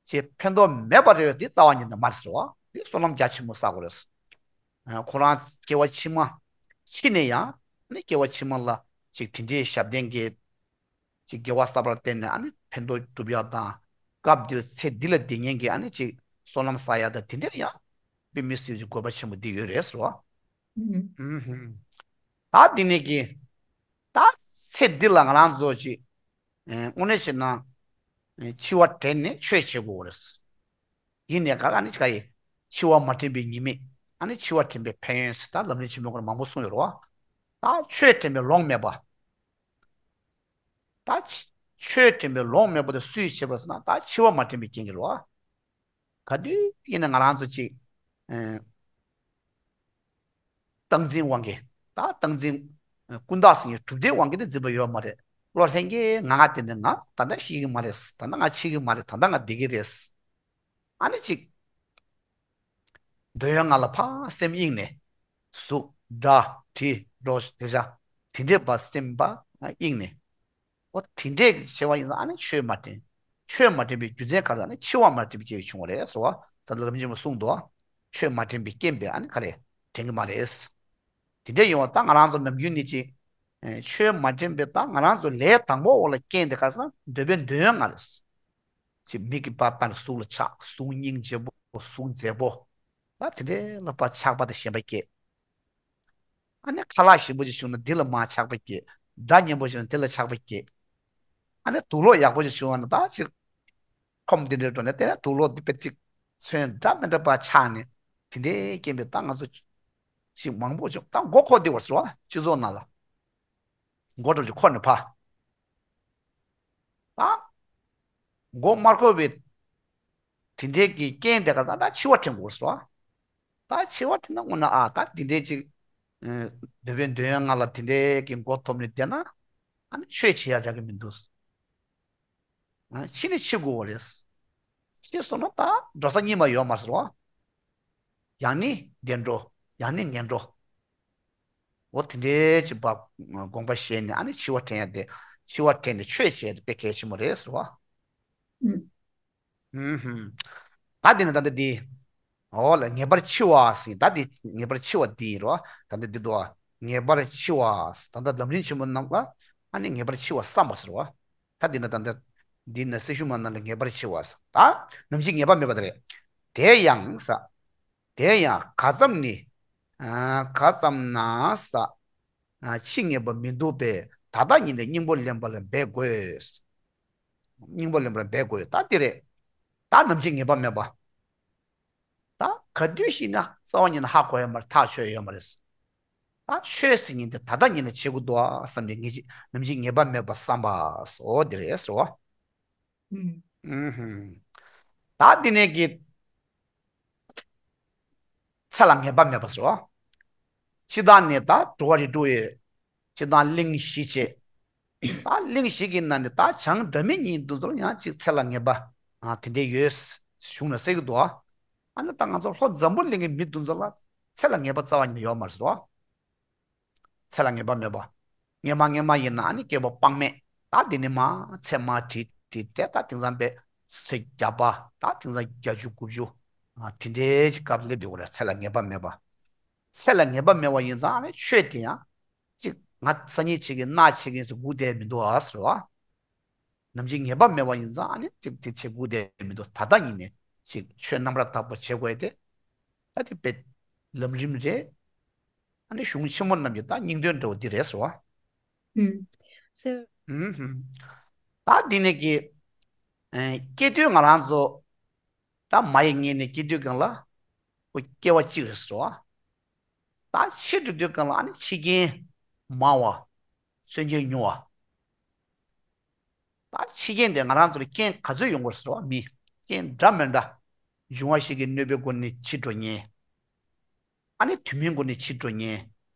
ཅིག་ཕན་ཐོགས་མེད་པ་རེད་བ། དེ་རྩ་བ་ཉིད་ནས་མ་རེད་ཟེར་བ། དེ་བསོད་ནམས་རྒྱ་ཆེན་པོ་བསགས་དགོས་རེད། ཁོ་རང་སྐྱེ་བ་ཕྱི་མ་ཤི་ནས་ཡང་ནི་སྐྱེ་བ་ཕྱི་མ་ལ་ཅིག་དེ་འདྲའི་ཞབས་བརྟན་གྱི་ཅིག་དགེ་བ་བསགས་པར་བརྟེན་ནས་ཨ་ནི་ཕན་ཐོགས་སྒྲུབ་ཡག་དང་། སྐབས་འདིར་ཚེ་འདི་ལ་བསྡད་མཁན་གྱི་ཨ་ནི་ཅིག་བསོད་ནམས་བསགས་ཡག་དང་དེ་འདྲ་ཡང་དཔེ་མི་སྲིད་ཀྱི་དགོས་པ་ཆེན་པོ་འདི་ཡོད་རེད་ཟེར་བ། ཨུམ། ཨུམ་ཧུམ། ད་འདི་ནས་ཀྱི་ད་ཚེ་འདི་ལ་ང་རང་ཚོ་ཅིག་ཨེ། དངོས་གནས་བྱས་ན་ཨེ། འཆི་བ་དྲན་ནས་ཆོས་བྱེད་དགོས་རེད། ཡིན་ནའི་ག་ལ་ཨ་ནི་ག་ཡི་འཆི་བ་མ་དྲན་པའི་ཉེས་དམིགས། ཨ་ནི་འཆི་བ་དྲན་པའི་ཕན་ཡོན་ཟེར་ད་ལམ་རིམ་ཆེན་མོའི་སྐོར་མང་པོ་གསུངས་ཡོད་རེད་བ། ད་ཆོས་དྲན་པའི་ལོང་མེད་པ། ད་ཆོས་དྲན་པའི་ལོང་མེད་པ་དེ་སུས་བྱེད་པ་ཟེར་ན་ད་འཆི་བ་མ་དྲན་པའི་རྐྱེན་གྱིས་རེད་བ། ག་དུས་ཡིན་ན་ང་རང་ཚོ་ཅིག་ཨེ། སྟངས་འཛིན་དབང་གིས། ད་སྟངས་འཛིན་ཀུན་བརྟགས་ཟེར་མཁན་གྲུབ་མཐའི་དབང་གིས་དེ་འཛིན་པ་ཡོད་མ་རེད། བློ་ལྷན་སྐྱེས་ང་ང་དེ་འདྲ། ང་ད་ལྟ་ཤི་གི་མ་རེད། ད་ལྟ་ང་འཆི་གི་མ་རེད། ད་ལྟ་ང་བསྡད་ཀྱི་རེད། ཨ་ནི་ཅིག་འདོད་ཡོན་ལྔ་ལ་ཕར་སེམས་གཡེངས་ནས། གཟུགས་སྒྲ་དྲི་རོ་དེ་བྱ་དེ་འདྲས་པ་སེམས་པ་གཡེངས་ནས། འོ་དེ་འདྲས་ཀྱི་བྱས་པ་ཡིན་ཙང་ཨ་ནི་ཆོས་མ་དྲན། ཆོས་མ་དྲན་པའི་རྒྱུ་མཚན་ག་རེ་ཟེར་ན་འཆི་བ་མ་དྲན་པའི་རྐྱེན་བྱུང་བ་རེད་ཟེར་བ། ད་ལྟ་ལམ་རིམ་ཆེན་མོ་གསུངས་འདུག་ཆོས་མ་དྲན་པའི་རྐྱེན་པས་ཨ་ནི་ག་རེ་དྲན་གྱི་མ་རེད། དེ་འདྲས་ཡོང་བ་ད་ང་རང་ཚོ་ནམ་རྒྱུན་ནས་ཅིག་ཨེ། ཆོས་མ་དྲན་པའི་ད་ང་རང་ཚོ་ལས་དང་པོ་འོག་ལ་རྐྱེན་དེ་ག་རེ་ཟེར་ན་འདོད་པའི་འདོད་ཡོན་ལྔ་རེད། ཅིག་མིག་གིས་པར་བལྟས་ན་གཟུགས་ལ་ཆགས། གཟུགས་སྙིང་རྗེ་པོ། གཟུགས་མཛེས་པོ། ད་དེ་འདྲས་ལ་ཕར་ཆགས་པ་དང་ཞེན་པ་སྐྱེ། ཨ་ནི་ཁ་ལག་ཞིམ་པོ་ཅིག་བྱུང་ན་འདི་ལ་མར་ཆགས་པ་སྐྱེ། སྒྲ་སྙན་པོ་བྱུང་ན་འདི་ལ་ཆགས་པ་སྐྱེ། ཨ་ནི་དུག་ལོག་ཡག་པོ་ཅིག་བྱུང་བ་ན་ད་ཅིག་ཁོམ་འདི་འདྲའི་འགྲོ་ནས་བལྟས་ན་དུག་ལོག་འདི་དཔེ་ཅིག་ཚོན་འདྲ་མི་འདྲ་པ་ཆགས་ནས་དེ་འདྲའི་རྐྱེན་པས་ད་ང་ཚོ་ཞིག་མང་པོ་ཅིག་ད་མགོ་འཁོར་བསྡད་པ་ཟེར་བ། སྤྱི་ཚོགས་ནང་ལ་མགོ་འདྲ་ཅིག་འཁོར་ནས་ཕར། ད་མགོ་མ་འཁོར་བའི་དེ་འདྲའི་གི་རྐྱེན་དེ་ག་ད་ད་འཆི་བ་དྲན་དགོས་ཟེར་བ། ད་འཆི་བ་དྲན་ན་དངོས་གནས་ཨ་ད་དེ་འདྲའི་ཅིག་ཨ། འདོད་པའི་འདོད་ཡོན་ལྔ་ལ་དེ་འདྲའི་གི་མགོ་འཐོམས་ནས་བསྡད་ན་ཨ་ནི་ཆོས་བྱེད་ཡ་རག་གི་མི་འདུག་ཨ། འཆི་ནི་འཆི་དགོས་པ་རེད། འཆི་སོང་ན་ད་འགྲོ་ས་རྙིང་པ་ཡོད་མ་རེད་བ། ཡང་ནི་བདེ་འགྲོ། ཡང་ནི་ངན་འགྲོ། འོ་དེ་འདྲའི་ཅིག་པ་དགོངས་པ་བཞེས་ནས་ཨ་ནི་འཆི་བ་དྲན་ཡ་དེ། འཆི་བ་དྲན་ནས་ཆོས་བྱེད་ཡ་དེ་དཔེ་གལ་ཆེན་པོ་རེད་ཟེར་བ། ཨུམ། ཨུམ་ཧུམ། ད་འདི་ནི་ད་ལྟ་འདི། འོ་ལ་ངེས་པར་འཆི་བ་ཟེར། ད་འདི་ངེས་པར་འཆི་བ་འདི་ཡིན་རོ། ད་ལྟ་འདི་འདུག་ངེས་པར་འཆི་བ་ཟེར། ད་ལྟ་ལམ་རིམ་ཆེན་མོ་རྣམས་ལ་ཨ་ནི་ངེས་པར་འཆི་བ་བསམ་པ་ཟེར་བ། ད་འདི་ན་ད་ལྟ་འདི་ན་སྲི་ཞུ་མ་ན་ལ་ངེས་པར་འཆི་བ་ཟེར། ད་ནམ་འཆི་ངེས་པ་མེད་པ་དེ་རེད། དེ་ཡང་ཟེར། དེ་ཡང་ག་ཙམ་ནི། ཨ། ག་ཙམ་ན་ས། ཨ། འཆི་ངེས་པ་མི་འདུག་པས་ད་ལྟ་ཉིད་ནས་སྙིང་པོ་ལེན་པ་ལ་འབད་དགོས། སྙིང་པོ་ལེན་པ་ལ་འབད་དགོས། ད་འདི་རེད། ད་ནམ་འཆི་ངེས་པ་མེད་པ། ད་ག་དུས་ཤི་ན་རྩ་བ་ཉིད་ནས་ཧ་གོ་ཡ་མ་རེད། ཐག་ཆོད་ཡོད་མ་རེད། ད་ཆོས་ཟེར་མཁན་དེ་ད་ལྟ་ཉིད་ནས་བྱེད་དགོས་འདུག་ཨ་བསམ་ནས་ངེས་ཀྱི་ནམ་འཆི་ངེས་པ་མེད་པ་བསམ་པ་སོ་འདི་རེད་ཟེར་བ། ཨུམ། ཨུམ་ཧུམ། ད་འདི་ནས་ཀྱི་ཚེ་ལ་ངེས་པ་མེད་པ་ཟེར་བ། སྤྱིར་བཏང་ནས་ད་འགྲོ་བ་རིགས་དྲུག་ཡོད། སྤྱིར་བཏང་གླེང་གཞི་བྱས། ད་གླེང་གཞི་གི་ནང་ནས་ད་བྱང་སྒྲ་མི་སྙན་དེ་ཚོར་ཡང་ཅིག་ཚེ་ལ་ངེས་པ་ཨ་དེ་འདྲས་ཡོད་གཞུང་ལ་གསལ་གྱི་འདུག་ཨ་ནི་ད་ང་ཚོ་ལྷོ་འཛམ་བུ་གླིང་གི་མི་དེ་ཚོ་ལ་ཚེ་ལ་ངེས་པ་རྩ་བ་ཉིད་ནས་ཡོད་མ་རེད་ཟེར་བ། ཚེ་ལ་ངེས་པ་མེད་པ། སྔོན་མ་སྔོན་མ་ཡིན་ན་ཨ་ནི་སྐྱེ་བ་དཔག་མེད། ད་འདི་ནས་མར་ཚེ་མར་བྲིས་བྲིས་ཏེ་ད་དེང་སང་པའི་ཚེ་བརྒྱ་པ། ད་དེང་སང་བརྒྱད་ཅུ་དགུ་བཅུ། ཨ། དེ་འདྲའི་ཅིག་སྐབས་སླེབས་ཡོད་རེད། ཚེ་ལ་ངེས་པ་མེད་པ། ཚེ་ལ་ངེས་པ་མེད་པ་ཡིན་ཙང་ཨ་ནི་ཆོས་དེ་ཡང་ཅིག་ང་སང་ཉིན་བྱེད་ཀྱི་གནངས་བྱེད་ཀྱི་ཟེར་སྒུག་བསྡད་མི་འདུག་ཨ་ཟེར་བ། ནམ་འཆི་ངེས་པ་མེད་པ་ཡིན་ཙང་ཨ་ནི་ཅིག་དེ་བྱེད་སྒུག་བསྡད་མི་འདུག་ད་ལྟ་ཉིད་ནས་ཅིག་ཆོས་རྣམ་པར་དག་པ་བྱེད་དགོས་ཏེ། ད་དེ་དཔེ་ལམ་རིམ་རེད། ཨ་ནི་གཞུང་ཆེན་མོ་རྣམས་ཀྱི་ད་སྙིང་དོན་འདྲ་བོ་འདི་རེད་ཟེར་བ། ཨུམ། སོ། ཨུམ་ཧུམ། ད་འདི་ནས་ཀྱི། ཨེ། སྐྱེ་དུས་ང་རང་ཚོ་ད་མ་ཡི་མངལ་ནས་སྐྱེ་དུས་སྒང་ལ་ཁོ་སྐྱེ་བ་གཅིག་རེད་ཟེར་བ། ད་འཆི་འགྲོ་དུས་སྒང་ལ་ཨ་ནི་འཆི་རྐྱེན་མང་བ། གསོན་རྐྱེན་ཉུང་བ། ད་འཆི་རྐྱེན་དེ་ང་རང་ཚོར་རྐྱེན་ག་ཚོད་ཡོང་དགོས་ཟེར་བ། མི་རྐྱེན་འདྲ་མི་འདྲ། འབྱུང་བ་ཞིག་གི་གནོད་པའི་སྒོ་ནས་འཆི་འགྲོ་མཁན། ཨ་ནི་དུས་མིན་སྒོ་ནས་འཆི་འགྲོ་མཁན།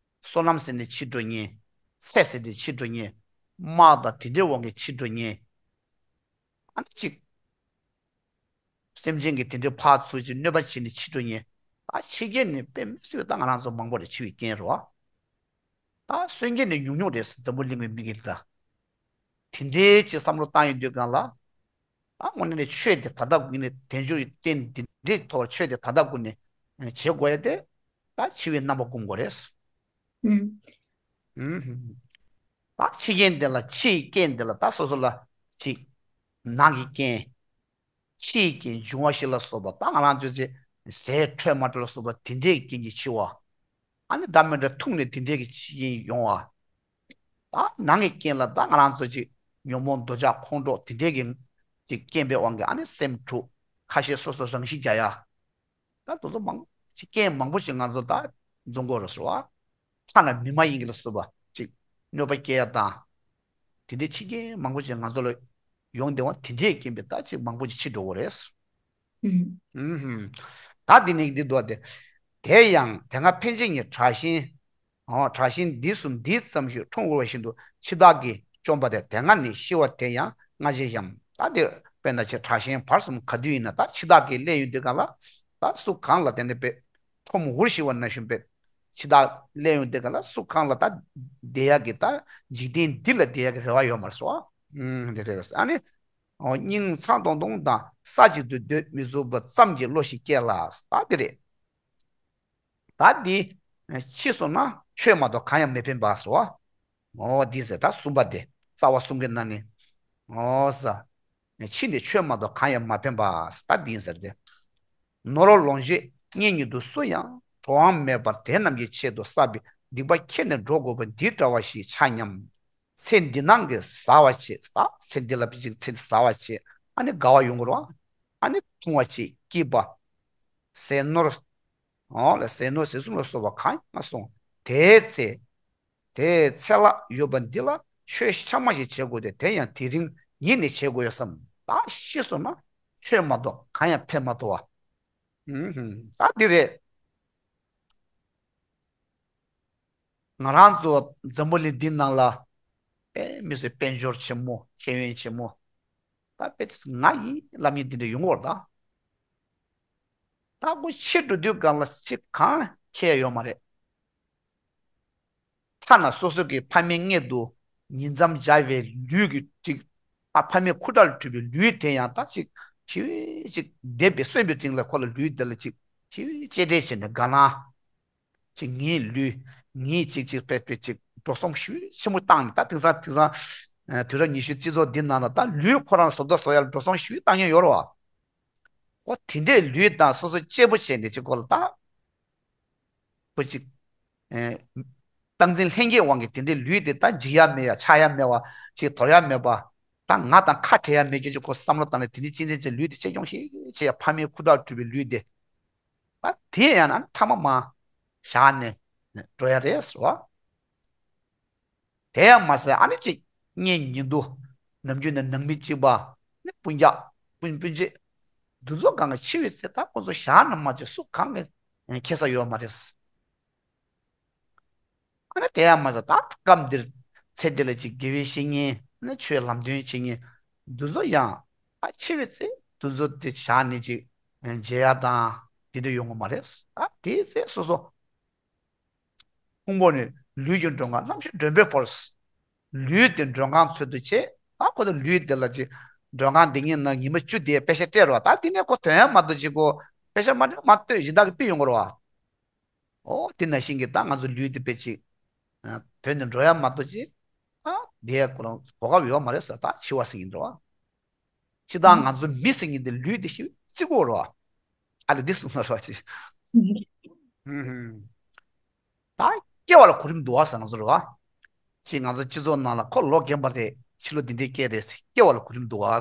སོ་ནམ་ཟེར་ནས་འཆི་འགྲོ་མཁན། ཚེ་ཟེར་ནས་འཆི་འགྲོ་མཁན། དམག་དང་དེ་འདྲའི་འོག་ནས་འཆི་འགྲོ་མཁན། ཨ་ནི་གཅིག་སེམས་ཅན་གྱི་དེ་འདྲའི་ཕར་ཚུར་གྱི་གནོད་པ་བྱས་ནས་འཆི་འགྲོ་མཁན། ད་འཆི་རྐྱེན་ནི་དཔེ་མི་སྲིད་པ་ད་ང་རང་ཚོ་མང་པོ་རེ་འཆི་བའི་རྐྱེན་རེད་བ། ད་གསོན་རྐྱེན་ནི་ཉུང་ཉུང་རེད་ཟེར། འཛམ་བུ་གླིང་པའི་མི་གིས་ལ། དེ་འདྲའི་ཅིག་བསམ་བློ་བཏང་ཡོང་དུས་སྒང་ལ། ད་དངོས་གནས་ནས་ཆོས་དེ་ད་ལྟ་དགོས་ནས་དལ་འབྱོར་གྱི་རྟེན་འདི་འདྲའི་ཐོག་ཆོས་དེ་ད་ལྟ་དགོས་ནས་བྱེད་དགོས་ཡ་དེ། ད་འཆི་བའི་རྣམ་པ་སྒོམ་དགོས་རེད། ཨུམ། ཨུམ། ད་འཆི་རྐྱེན་དེ་ལ་འཆི་ཡི་རྐྱེན་དེ་ལ་ད་སོ་སོ་ལ་ཅིག་ནང་གི་རྐྱེན། འཆི་ཡི་རྐྱེན། འབྱུང་བ་བཞི་ལ་སོགས་པ་ད་ང་རང་ཚོ་ཅིག་ཟས་འཕྲོད་མ་འཕྲོད་ལ་སོགས་པ་དེ་འདྲའི་རྐྱེན་གྱིས་འཆི་བ། ཨ་ནི་འདྲ་མི་འདྲ་འཐུང་ནས་དེ་འདྲའི་གི་འཆི་རྐྱེན་ཡོང་བ། ད་ནང་གི་རྐྱེན་ལ་ད་ང་རང་ཚོ་ཅིག་ཉོན་མོངས་འདོད་ཆགས་ཁོང་ཁྲོ་དེ་འདྲའི་གི་ཅིག་རྐྱེན་པའི་དབང་གིས་ཨ་ནི་སེམས་འཁྲུག་ཁ་ཤས་སོ་སོ་རང་ཤི་རྒྱག་ཡ། ད་དེ་ཚོ་མང་ཅིག་རྐྱེན་མང་པོ་ཞིག་ང་ཚོ་ད་འཛོམས་དགོས་རེད་ཟེར་བ། ཐ་ན་མི་མ་ཡིན་གྱི་ལ་སོགས་པ་ཅིག་གནོད་པ་སྐྱེལ་ཡ་དང་། དེ་འདྲའི་འཆི་རྐྱེན་མང་པོ་ཞིག་ང་ཚོ་ལ་ཡོང་བསྡད་པ་དེ་འདྲའི་རྐྱེན་པས་ད་ཅིག་མང་པོ་ཞིག་འཆི་འགྲོ་གི་རེད། ཨུམ། ཨུམ་ཧུམ། ད་འདི་ནས་འདི་འདུག་སྟེ། དེ་ཡང་དེ་སྔ་ཕན་ཆད་ཉིད་དྲག་ཞན། ཨོ། དྲག་ཞན་འདི་གསུམ་འདིས་ཙམ་ཞིག་འཁྲུངས་འོས་པ་བཞིན་དུ་འཆི་བདག་གིས་བཅོམ་པ་དེ་དེ་སྔ་ནས་ཤི་བ་དེ་ཡང་སྔ་ཕྱི་གཡང་། ད་འདིར་དཔེར་ན་ཆེ་དྲག་ཞན་བར་གསུམ་ག་དུས་ཡིན་ན་ད་འཆི་བདག་གིས་སླེབས་ཡོང་དུས་སྒང་ལ། ད་སུ་གང་ལ་དེ་ནས་པའི་ཁྲོམ་འུར་ཤི་བ་ན་བཞིན་པའི་འཆི་བདག་སླེབས་ཡོང་དུས་སྒང་ལ་སུ་གང་ལ་ད་བསྡད་ཡག་གི་ད་འཇིག་རྟེན་འདི་ལ་བསྡད་ཡག་གི་རེ་བ་ཡོད་མ་རེད་ཟེར་བ། ཨུམ། དེ་རེད། ཨ་ནི། ཨོ། སྙིང་ཚག་ཏོང་ཏོང་དང་ས་གཅིག་ཏུ་སྡོད་མི་ཚུགས་པ་ཙམ་གྱི་བློ་ཞིག་སྐྱེ་ལ། ད་འདི་རེད། ད་འདི་འཆི་སོང་ན་ཆོས་མ་གཏོགས་གང་ཡང་མི་ཕན་པ་ཟེར་བ། ཨོ། འདི་ཟེར་ད་གསུམ་པ་དེ་རྩ་བ་གསུམ་གྱི་ནང་ནས། ཨོ་ཟེར། འཆི་ནས་ཆོས་མ་གཏོགས་གང་ཡང་མ་ཕན་པ་ཟེར་ད་འདི་ཟེར་ཏེ། ནོར་ལོངས་སྤྱོད་གཉེན་ཉེ་དུ་སུ་ཡང་གྲོགས་དབང་མེད་པར་དེ་རྣམས་ཀྱི་ཆེད་དུ་བསགས་པའི་སྡིག་པ་ཁྱེར་ནས་འགྲོ་དགོས་པ་འདི་འདྲ་བ་ཞིག་ཆ་སྙམ། ཚེ་འདི་སྣང་གི་ཟ་བ་བྱེད། ད་ཚེ་འདི་ལ་ཕྱིན་ཚེ་འདི་ཟ་བ་བྱེད། ཨ་ནི་དགའ་བ་ཡོང་གི་རེད་བ། ཨ་ནི་འཐུང་བ་བྱེད། སྐྱིད་པ། ཟས་ནོར། ཨོ་ལ་ཟས་ནོར་ཟས་གསུམ་ལ་སོགས་པ་གང་ཡང་སོང་། དེའི་ཚེ། དེའི་ཚེ་ལྷག་ཡོད་པ་འདི་ལ་ཆོས་ཕྱག་མ་ཞིག་བྱེད་དགོས་ཏེ། དེ་ཡང་དེ་རིང་ཉིད་ནས་བྱེད་དགོས་བསམ། ད་ཤི་སོང་ན་ཆོས་མ་གཏོགས་གང་ཡང་ཕན་མ་ཐོགས་བ། ཨུམ་ཧུམ། ད་འདི་རེད། ང་རང་ཚོ་འཛམ་བུ་གླིང་འདི་ནང་ལ་དཔེ་མི་སྲིད་དཔལ་འབྱོར་ཆེན་མོ་ཤེས་ཡོན་ཆེན་མོ། ད་དཔེ་ང་ཡིན་ལབ་མཁན་འདི་འདྲ་ཡོང་གི་ཡོད་རེད་ད། ད་ཁོ་འཆི་འགྲོ་དུས་སྒང་ལ་ཅིག་གང་ཁྱད་ཡོད་མ་རེད། ཐ་ན་སོ་སོ་གི་ཕ་མའི་མངལ་དུ་ཉིང་མཚམས་སྦྱར་བའི་ལུས་ཀྱི་ཅིག་ཨ། ཕ་མའི་ཁུ་ཁྲག་ལས་གྲུབ་པའི་ལུས་དེ་ཡང་ད་ཅིག་ཞི་བའི་ཅིག་འདས་པའི་གསོན་པའི་རིང་ལ་ཁོ་ལ་ལུས་དེ་ལ་ཅིག་ཞི་བའི་གཅེས་སྤྲས་བྱས་ནས་དགའ་སྣང་ཅིག་ངའི་ལུས་ངའི་ཅིག་ཅིག་དཔེ་དཔེ་ཅིག་འགྲོ་སོང་ཞི་བའི་ཆེན་པོ་བཏང་ནས། ད་དེང་སང་དེང་སང་ཨ། དུས་རབས་ཉི་ཤུ་སྤྱི་ཚོགས་འདི་ནང་ལ་ད་ལུས་ཁོ་རང་བཟོ་ལྟ་བཟོ་ཡག་ལ་འགྲོ་སོང་ཞི་བའི་བཏང་མཁན་ཡོད་རེད་བ། ཨོ། དེ་འདྲའི་ལུས་དང་སོ་སོ་གཅེས་པོ་བྱས་ནས་ཅིག་ཁོ་ལ་ད། ཁོ་ཅིག་ཨེ། སྟངས་འཛིན་ལྷན་སྐྱེས་དབང་གིས་དེ་འདྲའི་ལུས་དེ་ད་འཇིག་ཡ་མེད་ཡ། ཆགས་ཡ་མེད་པ། ཅིག་དོར་ཡ་མེད་པ། ད་ང་དང་ཁ་བྲལ་ཡ་མེད་ཀྱི་ཅིག་ཁོ་བསམ་བློ་བཏང་ནས་དེ་འདྲའི་གཅེས་འཛིན་བྱས་ལུས་དེ་གཅེས་སྐྱོང་ཞིག་བྱས་ཡ། ཕ་མའི་ཁུ་ཁྲག་སྤྲུལ་པའི་ལུས་དེ། ད་དེ་ཡང་ན་ཐ་མ་མ་བཞག་ནས་འགྲོ་ཡ་རེད་ཟེར་བ། དེ་ཡང་མ་ཟད་ཨ་ནི་ཅིག་གཉེན་ཉེ་དུ། ནམ་རྒྱུན་ནས་ནང་མི་གཅིག་པ། ནི་སྤུན་ཀྱག་སྤུན་སྤུན་མཆེད། འདི་ཚོ་གང་ག་འཆི་བའི་ཚེ་ད་ཁོ་ཚོ་བཞག་ན་མ་བྱས་སུ་གང་ག་ཁྱད་ས་ཡོད་མ་རེད། ཨ་ནི་དེ་ཡང་མ་ཟད་ད་སྐབས་འདིར་ཚེ་འདི་ལ་ཅིག་དགེ་བའི་བཤེས་གཉེན་ནི་ཆོས་ལམ་སྟོན་བྱེད་མཁན་འདི་ཚོ་ཡང་ཨ་འཆི་བའི་ཚེ་འདི་ཚོ་དེ་བཞག་ནས་ཅིག་མཇལ་ཡ་དང་དེ་འདྲ་ཡོང་གི་མ་རེད། ཨ་དེའི་ཚེ་སོ་སོ། ཕུང་པོ་ནི་ལུས་ཀྱི་མགྲོན་ཁང་། རྣམ་ཤེས་མགྲོན་པོས་བོར། ལུས་དེ་མགྲོན་ཁང་ཚུལ་དུ་བྱེད། ད་ཁོ་ཚོ་ལུས་དེ་ལ་ཅིག་མགྲོན་ཁང་འདི་ཉིད་ན་ཉི་མ་བཅུ་དེའི་པེ་ཤ་སྤྲད་རོགས། ད་འདི་ནས་ཁོ་དོན་ཡང་མ་གཏོགས་ཅིག་གོ་པེ་ཤ་མ་སྤྲད་མ་གཏོད་གཞན་དག་གི་ཕུད་ཡོང་གི་རོགས། ཨོ་དེ་ནང་བཞིན་གྱི་ད་ང་ཚོ་ལུས་དེ་དཔེ་ཅིག་དོན་དུ་འགྲོ་ཡ་མ་གཏོགས་ཅིག་ད་དེའི་གོ་སྐབས་ཡོད་མ་རེད་ཟེར། ད་འཆི་བ་ཟེར་གྱིན་འགྲོ་བ། ཅི་ལྟར་ང་ཚོ་མི་ཟེར་མཁན་དེ་ལུས་དེ་ཞིག་བརྩི་དགོས་རོ། ཨ་ལས་འདི་གསུངས་ན་རོ་ཅི། ད་སྐྱེ་བ་ལ་གོ་རིམ་འདུག་བ་ཟེར་ང་ཚོ་རོ། ཅི་ང་ཚོ་སྤྱི་ཚོགས་ནང་ལ་ཁོ་ལོ་རྒན་པ་རེད། ཕྱི་ལོ་འདི་འདྲའི་སྐྱེས་རེད་ཟེར། སྐྱེ་བ་ལ་གོ་རིམ་འདུག་བ།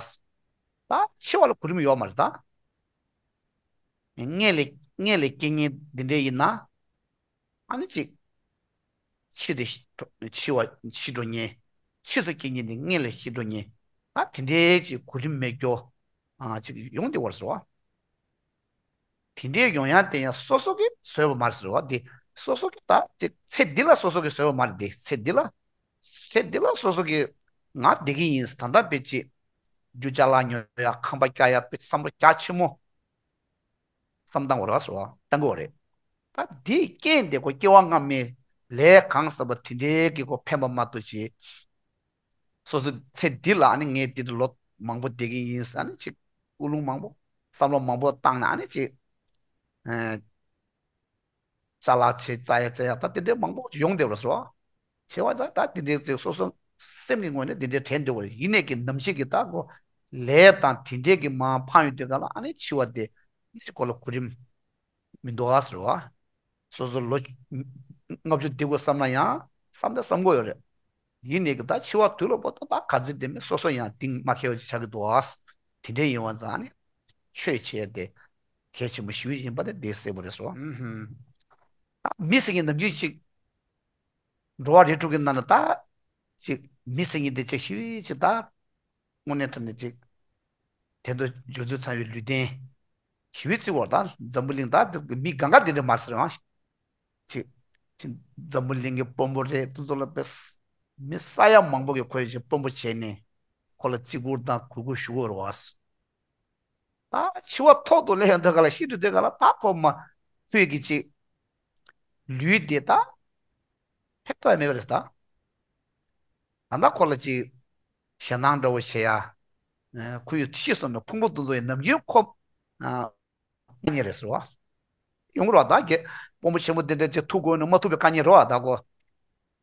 ད་འཆི་བ་ལ་གོ་རིམ་ཡོད་མ་རེད་ད། སྔོན་ལ་སྔོན་ལ་སྐྱེ་མཁན་འདི་འདྲའི་ཡིན་ན། ཨ་ནི་ཅིག་ཕྱི་དེ་འཆི་བ་ཤི་འགྲོ་ཉེན། ཕྱིས་སུ་སྐྱེ་མཁན་དེ་སྔོན་ལ་ཤི་འགྲོ་ཉེན། ཨ་དེ་འདྲའི་ཅིག་གོ་རིམ་མེད་རྒྱུ་ཨ་ཅིག་ཡོང་བསྡད་པ་རེད་བ། དེ་འདྲའི་ཡོང་ཡ་དེ་ཡང་སོ་སོ་གིས་བཟོས་པ་མ་རེད་ཟེར་བ་དེ། སོ་སོ་གིས་ད་ཅིག་ཚེ་འདི་ལ་སོ་སོ་གིས་བཟོས་པ་མ་རེད་དེ། ཚེ་འདི་ལ། ཚེ་འདི་ལ་སོ་སོ་གིས་ང་བསྡད་ཀྱི་ཡིན་ཟེར། ད་ལྟ་དཔེ་ཅིག་རྒྱུ་ཅ་ལག་ཉོ་ཡ། ཁང་པ་རྒྱག་ཡ། དཔེ་བསམ་བློ་རྒྱ་ཆེན་མོ་བསམ་བཏང་བ་རེད་བ་ཟེར་བ་བཏང་དགོས་པ་རེད། ད་དེའི་རྐྱེན་དེ་ཁོ་སྐྱེ་བ་སྔ་མའི་ལས་གང་བསགས་པ་དེ་འདྲའི་གི་ཁོ་ཕན་པ་མ་གཏོགས་ཅི། སོ་སོ་ཚེ་འདི་ལ་ཨ་ནི་ངས་འདི་འདྲ་ལོ་མང་པོ་བསྡད་ཀྱི་ཡིན་ཟེར། ཨ་ནི་ཅིག་ཀུན་སློང་མང་པོ། བསམ་བློ་མང་པོ་བཏང་ནས་ཨ་ནི་ཅིག་ཨ། ཅ་ལག་ཆེ་ཙག་ཡ་ཙག་ཡ་ད་དེ་འདྲའི་མང་པོ་ཡོང་བསྡད་པ་རེད་བ། བྱས་པ་ཙང་ད་དེ་འདྲའི་ཅིག་སོ་སོ་སེམས་ཀྱི་ངོས་ནས་དེ་འདྲའི་དྲན་འདུག་པ་རེད། ཡིན་ནས་ཀྱི་ནམ་ཞིག་གི་ད་ཁོ་ལས་དང་དེ་འདྲའི་གི་མར་འཕངས་ཡོང་དུས་སྒང་ལ་ཨ་ནི་འཆི་བ་དེ་ཨ་ནི་ཅིག་ཁོ་ལ་གོ་རིམ་མི་འདུག་ཨ་ཟེར་བ། སོ་སོ་ལོ་ལྔ་བཅུ་བསྡད་དགོས་བསམ་ན་ཡང་བསམ་ད་བསམ་དགོས་ཡོད་རེད། ཡིན་ནས་ཀྱི་ད་འཆི་བ་དུས་ལ་བབ་ད་ད་ག་ཚོད་བསྡད་མིན་སོ་སོ་ཡང་གཏིང་མ་ཁེལ་བ་ཅིག་ཆགས་ཀྱི་འདུག་ཨ། དེ་འདྲའི་ཡིན་པ་ཙང་ཨ་ནི་ཆོས་བྱས་ཏེ་གལ་ཆེན་པོ་ཞེ་པོ་ཡིན་པ་དེ་འདི་གསལ་པོ་རེད་ཟེར་བ། ཨུམ་ཧུམ། ད་མི་ཟེར་མཁན་ནམ་རྒྱུན་ཅིག་འགྲོ་བ་རིགས་དྲུག་གི་ནང་ན་ད་ཅིག་མི་ཟེར་མཁན་དེ་ཅིག་ཞེ་པོ་ཅིག་ད་དངོས་གནས་དྲང་གནས་ཅིག་དེ་ཚོ་སྦྱོར་ཚུལ་ཚང་བའི་ལུས་རྟེན་ཞེ་པོ་ཅིག་བར་ད་འཛམ་བུ་གླིང་ད་མི་གང་ག་དེ་འདྲ་མ་ཟེར་བ། ཅིག་ཅིག་འཛམ་བུ་གླིང་གི་དཔོན་པོ་རེད། དེ་ཚོ་ལ་དཔེ་མི་ས་ཡ་མང་པོ་གིས་ཁོ་ཡི་ཅིག་དཔོན་པོ་བྱས་ནས་ཁོ་ལ་བརྩི་བཀུར་དང་གུས་བཀུར་ཞུ་དགོས་རེད་བ། ད་འཆི་བ་ཐོག་ཏུ་སླེབས་ཡོང་དུས་སྒང་ལ་ཤི་འགྲོ་དུས་སྒང་ལ་ད་ཁོ་མ་ཁོས་ཀྱི་ཅིག་ལུས་དེ་ད་ཕེབས་ཐུབ་ཡ་མེད་པ་རེད་ད། ད་ལྟ་ཁོ་ལ་ཅིག་ཞེད་སྣང་འདྲ་བོ་བྱེད་ཡ། ཁོ་ཡི་ཤི་སོང་ན་ཕུང་པོ་དེ་ཚོ་ཡི་ནམ་རྒྱུན་ཁོ་ཨ་ཉེ་རེད་ཟེར་བ། ཡོང་རོགས་ད་རྒྱལ་དཔོན་པོ་ཆེན་པོ་དེ་འདྲ་ཅིག་ཐུག་དགོས་ན་མ་ཐུག་པའི་དཀའ་ངལ་རོགས་ད་ཁོ།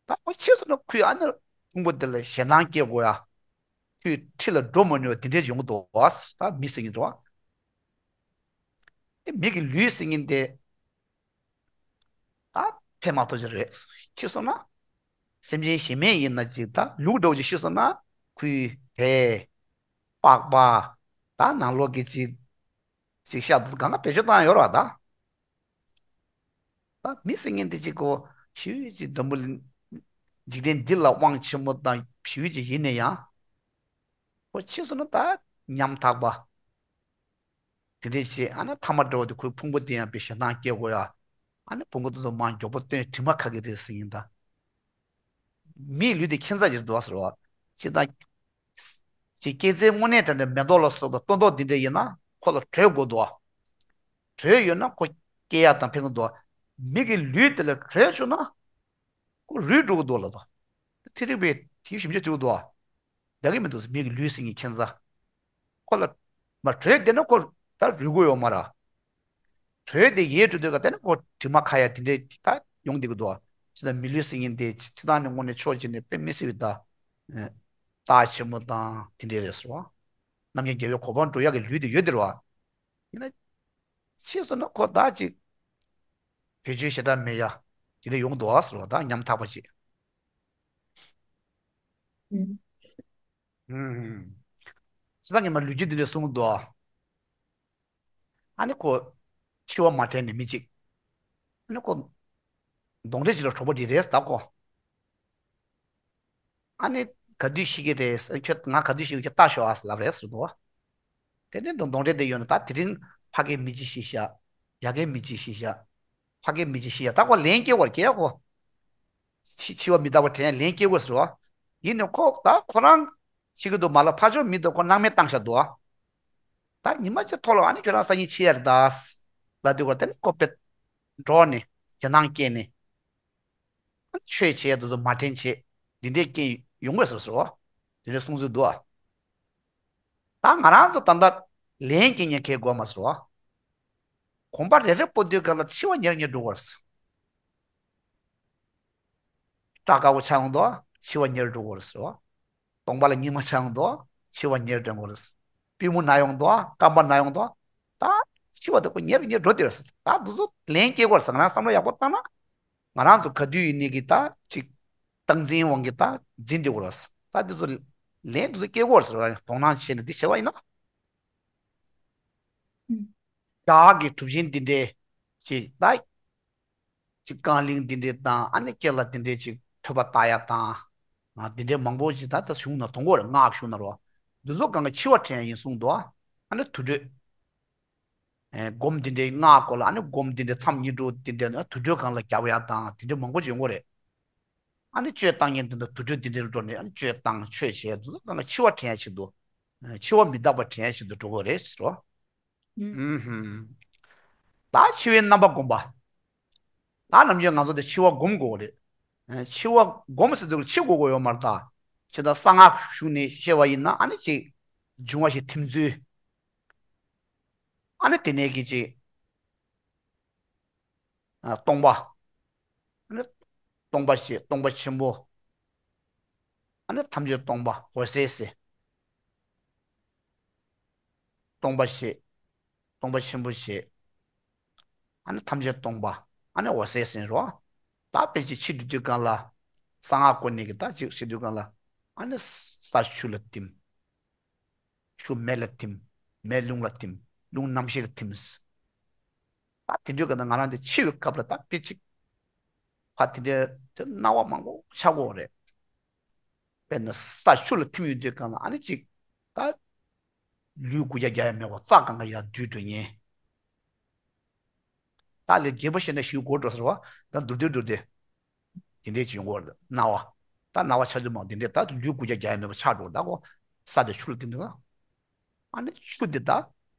ད་ཁོ་ཤི་སོང་ན་ཁོས་ཨ་ནི་ཕུང་པོ་དེ་ལ་ཞེད་སྣང་སྐྱེ་དགོས་ཡ། ཁོའི་འཁྲིས་ལ་འགྲོ་མ་ནུས་པ་དེ་འདྲས་ཡོང་གི་འདུག་བ། ད་མི་ཟེར་གྱི་འདུག་བ། དེ་མི་གི་ལུས་ཟེར་མཁན་དེ་ད་ཕན་མ་ཐོགས་ཅིག་རེད། ཤི་སོང་ན་སེམས་ཅན་གཞན་མ་ཡིན་ན་ཅིག་ད་ལུག་འདྲ་བོ་ཅིག་ཤི་སོང་ན་ཁོའི་དཔེ་པགས་པ་ད་ནང་ལོགས་ཀྱི་ཅིག་ཅིག་ཤ་དེ་གང་ག་བེད་སྤྱོད་བཏང་ཡོད་རེད་བ་ད། ད་མི་ཟེར་མཁན་དེ་ཅིག་གོ་ཞེ་པོ་ཅིག་འཛམ་བུ་གླིང་འཇིག་རྟེན་འདི་ལ་དབང་ཆེན་པོ་དང་ཞེ་པོ་ཅིག་ཡིན་ན་ཡང་། ཁོ་ཤི་སོང་ན་ད་ཉམ་ཐག་པ། དེ་འདྲས་བྱས་ཨ་ནི་ཐ་མ་འདྲ་བོ་དེ་ཁོའི་ཕུང་པོ་དེ་ཡང་དཔེ་ཞེད་སྣང་སྐྱེ་དགོས་ཡ། ཨ་ནི་ཕུང་པོ་དེ་ཚོ་མར་མགྱོགས་པོ་བཏོན་དྲི་མ་ཁ་གི་རེད་ཟེར་ཡིན་ད། མིའི་ལུས་དེ་ཁྱད་མཚར་ཅིག་འདུག་ཟེར་བ། ཅི་ད། ཅིག་སྐྱེ་ཚེ་དངོས་གནས་དྲང་གནས་མེ་ཏོག་ལ་སོགས་པའི་སྟོན་ཐོག་འདི་འདྲ་ཡིན་ན་ཁོ་ལ་དྲོད་དགོས་འདུག་བ། དྲོད་ཡོད་ན་ཁོ་སྐྱེ་ཡ་དང་ཕན་གི་འདུག་བ། མི་གི་ལུས་དེ་ལ་དྲོད་བཅུག་ན་ཁོ་རུལ་འགྲོ་གི་འདུག་ལབ་འདུག་ཚན་རིག་པས་དེའི་ཞིབ་འཇུག་བྱེད་ཀྱི་འདུག་བ། ཡག་གི་མི་འདུག་ཟེར། མི་གི་ལུས་ཟེར་མཁན་ཁྱད་མཚར། ཁོ་ལ་མ་དྲོད་ལྡན་ན་ཁོ་ད་རུལ་དགོས་ཡོད་མ་རེད། དྲོད་དེ་ཡལ་འགྲོ་དུས་ག་དེ་ནི་ཁོ་དྲི་མ་ཁ་ཡ་དེ་འདྲའི་ད་ཡོང་བསྡད་ཀྱི་འདུག་བ། ཅི་ད་མི་ལུས་ཟེར་མཁན་དེ་སྤྱི་སྤྱི་བཏང་ནས་དངོས་གནས་ཕྱོགས་གཅིག་ནས་དཔེ་མི་སྲིད་པའི་ད་རྩ་ཆེན་པོ་དང་དེ་འདྲའི་རེད་ཟེར་བ། རྣམ་མཁྱེན་རྒྱལ་བའི་གོ་འཕང་འགྲོ་ཡག་གི་ལུས་དེ་ཡོད་དེ་རེད་བ། ཡིན་ན། ཤི་སོང་ན་ཁོ་ད་ཅིག་བེད་སྤྱོད་ཞེ་དྲག་མེད་ཡ། དེ་འདྲ་ཡོང་འདུག་ཟེར་བ་ད་ཉམ་ཐག་པ་ཅིག་ཨུམ། ཨུམ། ད་ངས་མ་ལུས་རྒྱུ་དེ་འདྲ་གསུངས་འདུག་ཨ་ནི་ཁོ་འཆི་བ་མ་དྲན་ནས་མི་གཅིག་ཨ་ནི་ཁོ་གདོན་འདྲེ་ཅིག་ལ་གྲོགས་པོ་ཅིག་རེད་ད་ཁོ། ཨ་ནི་ག་དུས་ཤི་གི་རེད། ཁྱོད་ང་ག་དུས་ཤི་གི་ཁྱོད་ལྟ་ཤོག་ཨ་ལབ་རེད་ཟེར་འདུག་ཨ་དེ་ནས་གདོན་གདོན་འདྲེ་དེ་ཡོད་ན་ད་དེ་རིང་ཕ་གིའི་མི་གཅིག་ཤི་ཤག་ཡ་གིའི་མི་གཅིག་ཤི་ཤག་ཕ་གིའི་མི་གཅིག་ཤི་ཤག་ད་ཁོ་ལན་སྐྱེལ་བར་སྐྱེལ་ཡ་ཁོ། འཆི་འཆི་བ་མི་རྟག་པ་དྲན་ལན་སྐྱེལ་དགོས་ཟེར་བ། ཡིན་ནའི་ཁོ་ད་ཁོ་རང་འཆི་གི་འདུག་མ་ལ་ཕར་ཕྱོགས་མི་འདུག་ཁོ་སྣང་མེད་བཏང་བཞག་འདུག་ད་ཉི་མ་གཅིག་ཐོག་ལ་ཨ་ནི་ཁྱོད་རང་སང་ཉིན་འཆི་ཡ་རེད་ད། ལབ་དུས་ཁོ་དེ་ནི་ཁོ་དཔེ་འགྲོ་ནས་ཞེད་སྣང་སྐྱེས་ནས། ཨ་ནི་ཆོས་བྱེད་ཡ་དེ་ཚོ་མ་དྲན་བྱས་འདི་འདྲའི་རྐྱེན་ཡོང་དགོས་ཟེར་ཟེར་བ། དེ་འདྲའི་གསུང་ཚུལ་འདུག་ཨ། ད་ང་རང་ཚོ་ད་ལྟ་ལན་སྐྱེལ་མཁན་གལ་དགོས་མ་ཟེར་བ། གོམ་པ་རེ་རེ་སྤོ་དུས་སྐབས་ལ་འཆི་བ་ཉེར་ཉེར་འགྲོ་གི་རེད། སྐྲ་དཀར་པོ་ཆགས་ཡོང་དུས་འཆི་བ་ཉེར་འགྲོ་གི་རེད་ཟེར་བ། གདོང་པ་ལ་སྙིགས་མ་ཆགས་ཡོང་དུས་འཆི་བ་ཉེར་འགྲོ་གི་རེད། པུས་མོ་ན་ཡོང་དུས་རྐང་པ་ན་ཡོང་དུས་ད་འཆི་བ་དེ་ཁོ་ཉེར་ཉེར་འགྲོ་དེ་རེད་ཟེར། ད་འདི་ཚོ་ལན་སྐྱེལ་དགོས་རེད་ཟེར། ང་རང་བསམ་བློ་ཡག་པོ་བཏང་ན་ང་རང་ཚོ་ག་དུས་ཡིན་ནའི་གི་ད་ཅིག་སྟངས་འཛིན་དབང་གིས་ད་འཛིན་བསྡད་དགོས་རེད་ཟེར། ད་འདི་ཚོ་ལན་འདི་ཚོ་སྐྱེལ་དགོས་རེད་ཟེར། དོ་སྣང་བྱས་ནས་འདི་བྱས་པ་ཡིན་ན། ཨུམ། བྱ་གི་གྲུབ་ཆེན་འདི་འདྲའི་ཅིག་ད་ཅིག་རྐང་གླིང་འདི་འདྲའི་དང་ཨ་ནི་སྐེ་ལ་འདི་འདྲའི་ཅིག་ཐོད་པ་བཏགས་ཡ་དང་། ང་འདི་འདྲའི་མང་པོ་ཅིག་ད་ལྟ་གཞུང་ན་མཐོང་གི་ཡོད་རེད། སྔགས་གཞུང་ན་རོ། འདི་ཚོ་གང་ག་འཆི་བ་དྲན་ཡ་ཡིན་གསུངས་འདུག་ཨ་ནི་དུར་ཁྲོད། ཨེ་སྒོམ་འདི་འདྲའི་སྔགས་སྐོར་ལ་ཨ་ནི་སྒོམ་འདི་འདྲའི་མཚམས་བསྙེན་སྒྲུབ་འདི་འདྲའི་ན་དུར་ཁྲོད་སྒང་ལ་རྒྱབ་ཡ་དང་འདི་འདྲའི་མང་པོ་ཅིག་ཡོང་གི་རེད། ཨ་ནི་གཅོད་བཏང་མཁན་འདི་འདྲ་དུར་ཁྲོད་འདི་འདྲའི་འགྲོ་ནས་ཨ་ནི་གཅོད་བཏང་ཆོས་བྱས་འདི་ཚོ་གང་ག་འཆི་བ་དྲན་ཡ་ཆེད་དུ། ཨེ་འཆི་བ་མི་རྟག་པ་དྲན་ཡ་ཆེད་དུ་འགྲོ་གི་རེད་ཟེར་རོ། ཨུམ། ཨུམ་ཧུམ། ད་འཆི་བའི་རྣམ་པ་སྒོམ་པ། ད་ནམ་རྒྱུན་ང་ཚོ་དེ་འཆི་བ་སྒོམ་དགོས་རེད། ཨ་འཆི་བ་སྒོམ་ཟེར་དུས་འཆི་དགོས་དགོས་ཡོད་མ་རེད་ད། ཇི་ལྟར་གསང་སྔགས་གཞུང་ནས་བཤད་པ་ཡིན་ན་ཨ་ནི་ཅིག་འབྱུང་བ་ཞིག་ཐིམ་ཚུལ། ཨ་ནི་དེ་ནས་ཀྱི་ཅིག་ཨ་སྟོང་པ། ཨ་ནི་སྟོང་པ་ཞེས་སྟོང་པ་ཆེན་པོ། ཨ་ནི་ཐམས་ཅད་སྟོང་པ་འོད་གསལ་ཟེར། སྟོང་པ་ཞེས། སྟོང་པ་ཆེན་པོ་ཞེས། ཨ་ནི་ཐམས་ཅད་སྟོང་པ། ཨ་ནི་འོད་གསལ་ཟེར་རོ། ད་དཔེ་ཅིག་འཆི་འགྲོ་དུས་སྒང་ལ། གསང་སྔགས་སྐོར་ནས་ཀྱི་ད་ཅིག་འཆི་དུས་སྒང་ལ། ཨ་ནི་ས་ཆུ་ལ་ཐིམ། ཆུ་མེ་ལ་ཐིམ། མེ་རླུང་ལ་ཐིམ། རླུང་རྣམ་ཤེས་ལ་ཐིམ། ད་དེ་འདྲའི་སྒང་ལ་ང་རང་དེ་འཆི་བའི་སྐབས་ལ་ད་དཔེ་ཅིག་ཕ་དེ་འདྲའི་དེ་སྣང་བ་མང་པོ་ཆགས་ཀྱི་ཡོད་རེད། དཔེར་ན་ས་ཆུ་ལ་ཐིམ་ཡོང་དུས་སྒང་ལ་ཨ་ནི་ཅིག་ད་ལུས་གུག་རྒྱག་རྒྱག་ཡ་མེད་པ་རྩ་གང་ག་ཡར་རྡུལ་འགྲོ་ཉེན། ད་ལས་རྒྱས་པོ་བཤད་ན་ཞེ་པོ་འགོར་འགྲོ་ཟེར་བ། ད་མདོར་བསྡུས་མདོར་བསྡུས། དེ་འདྲས་ཅིག་ཡོང་གི་ཡོད་རེད། སྣང་བ། ད་སྣང་བ་ཆ་ཚང་མ་དེ་འདྲས་ད་ལུས་གུག་རྒྱག་རྒྱག་ཡ་མེད་པ་ཆགས་འགྲོ། ད་ཁོ་ས་དེ་ཆུ་ལ་ཐིམ་དུས་ན། ཨ་ནི་ཆུ་དེ་ད་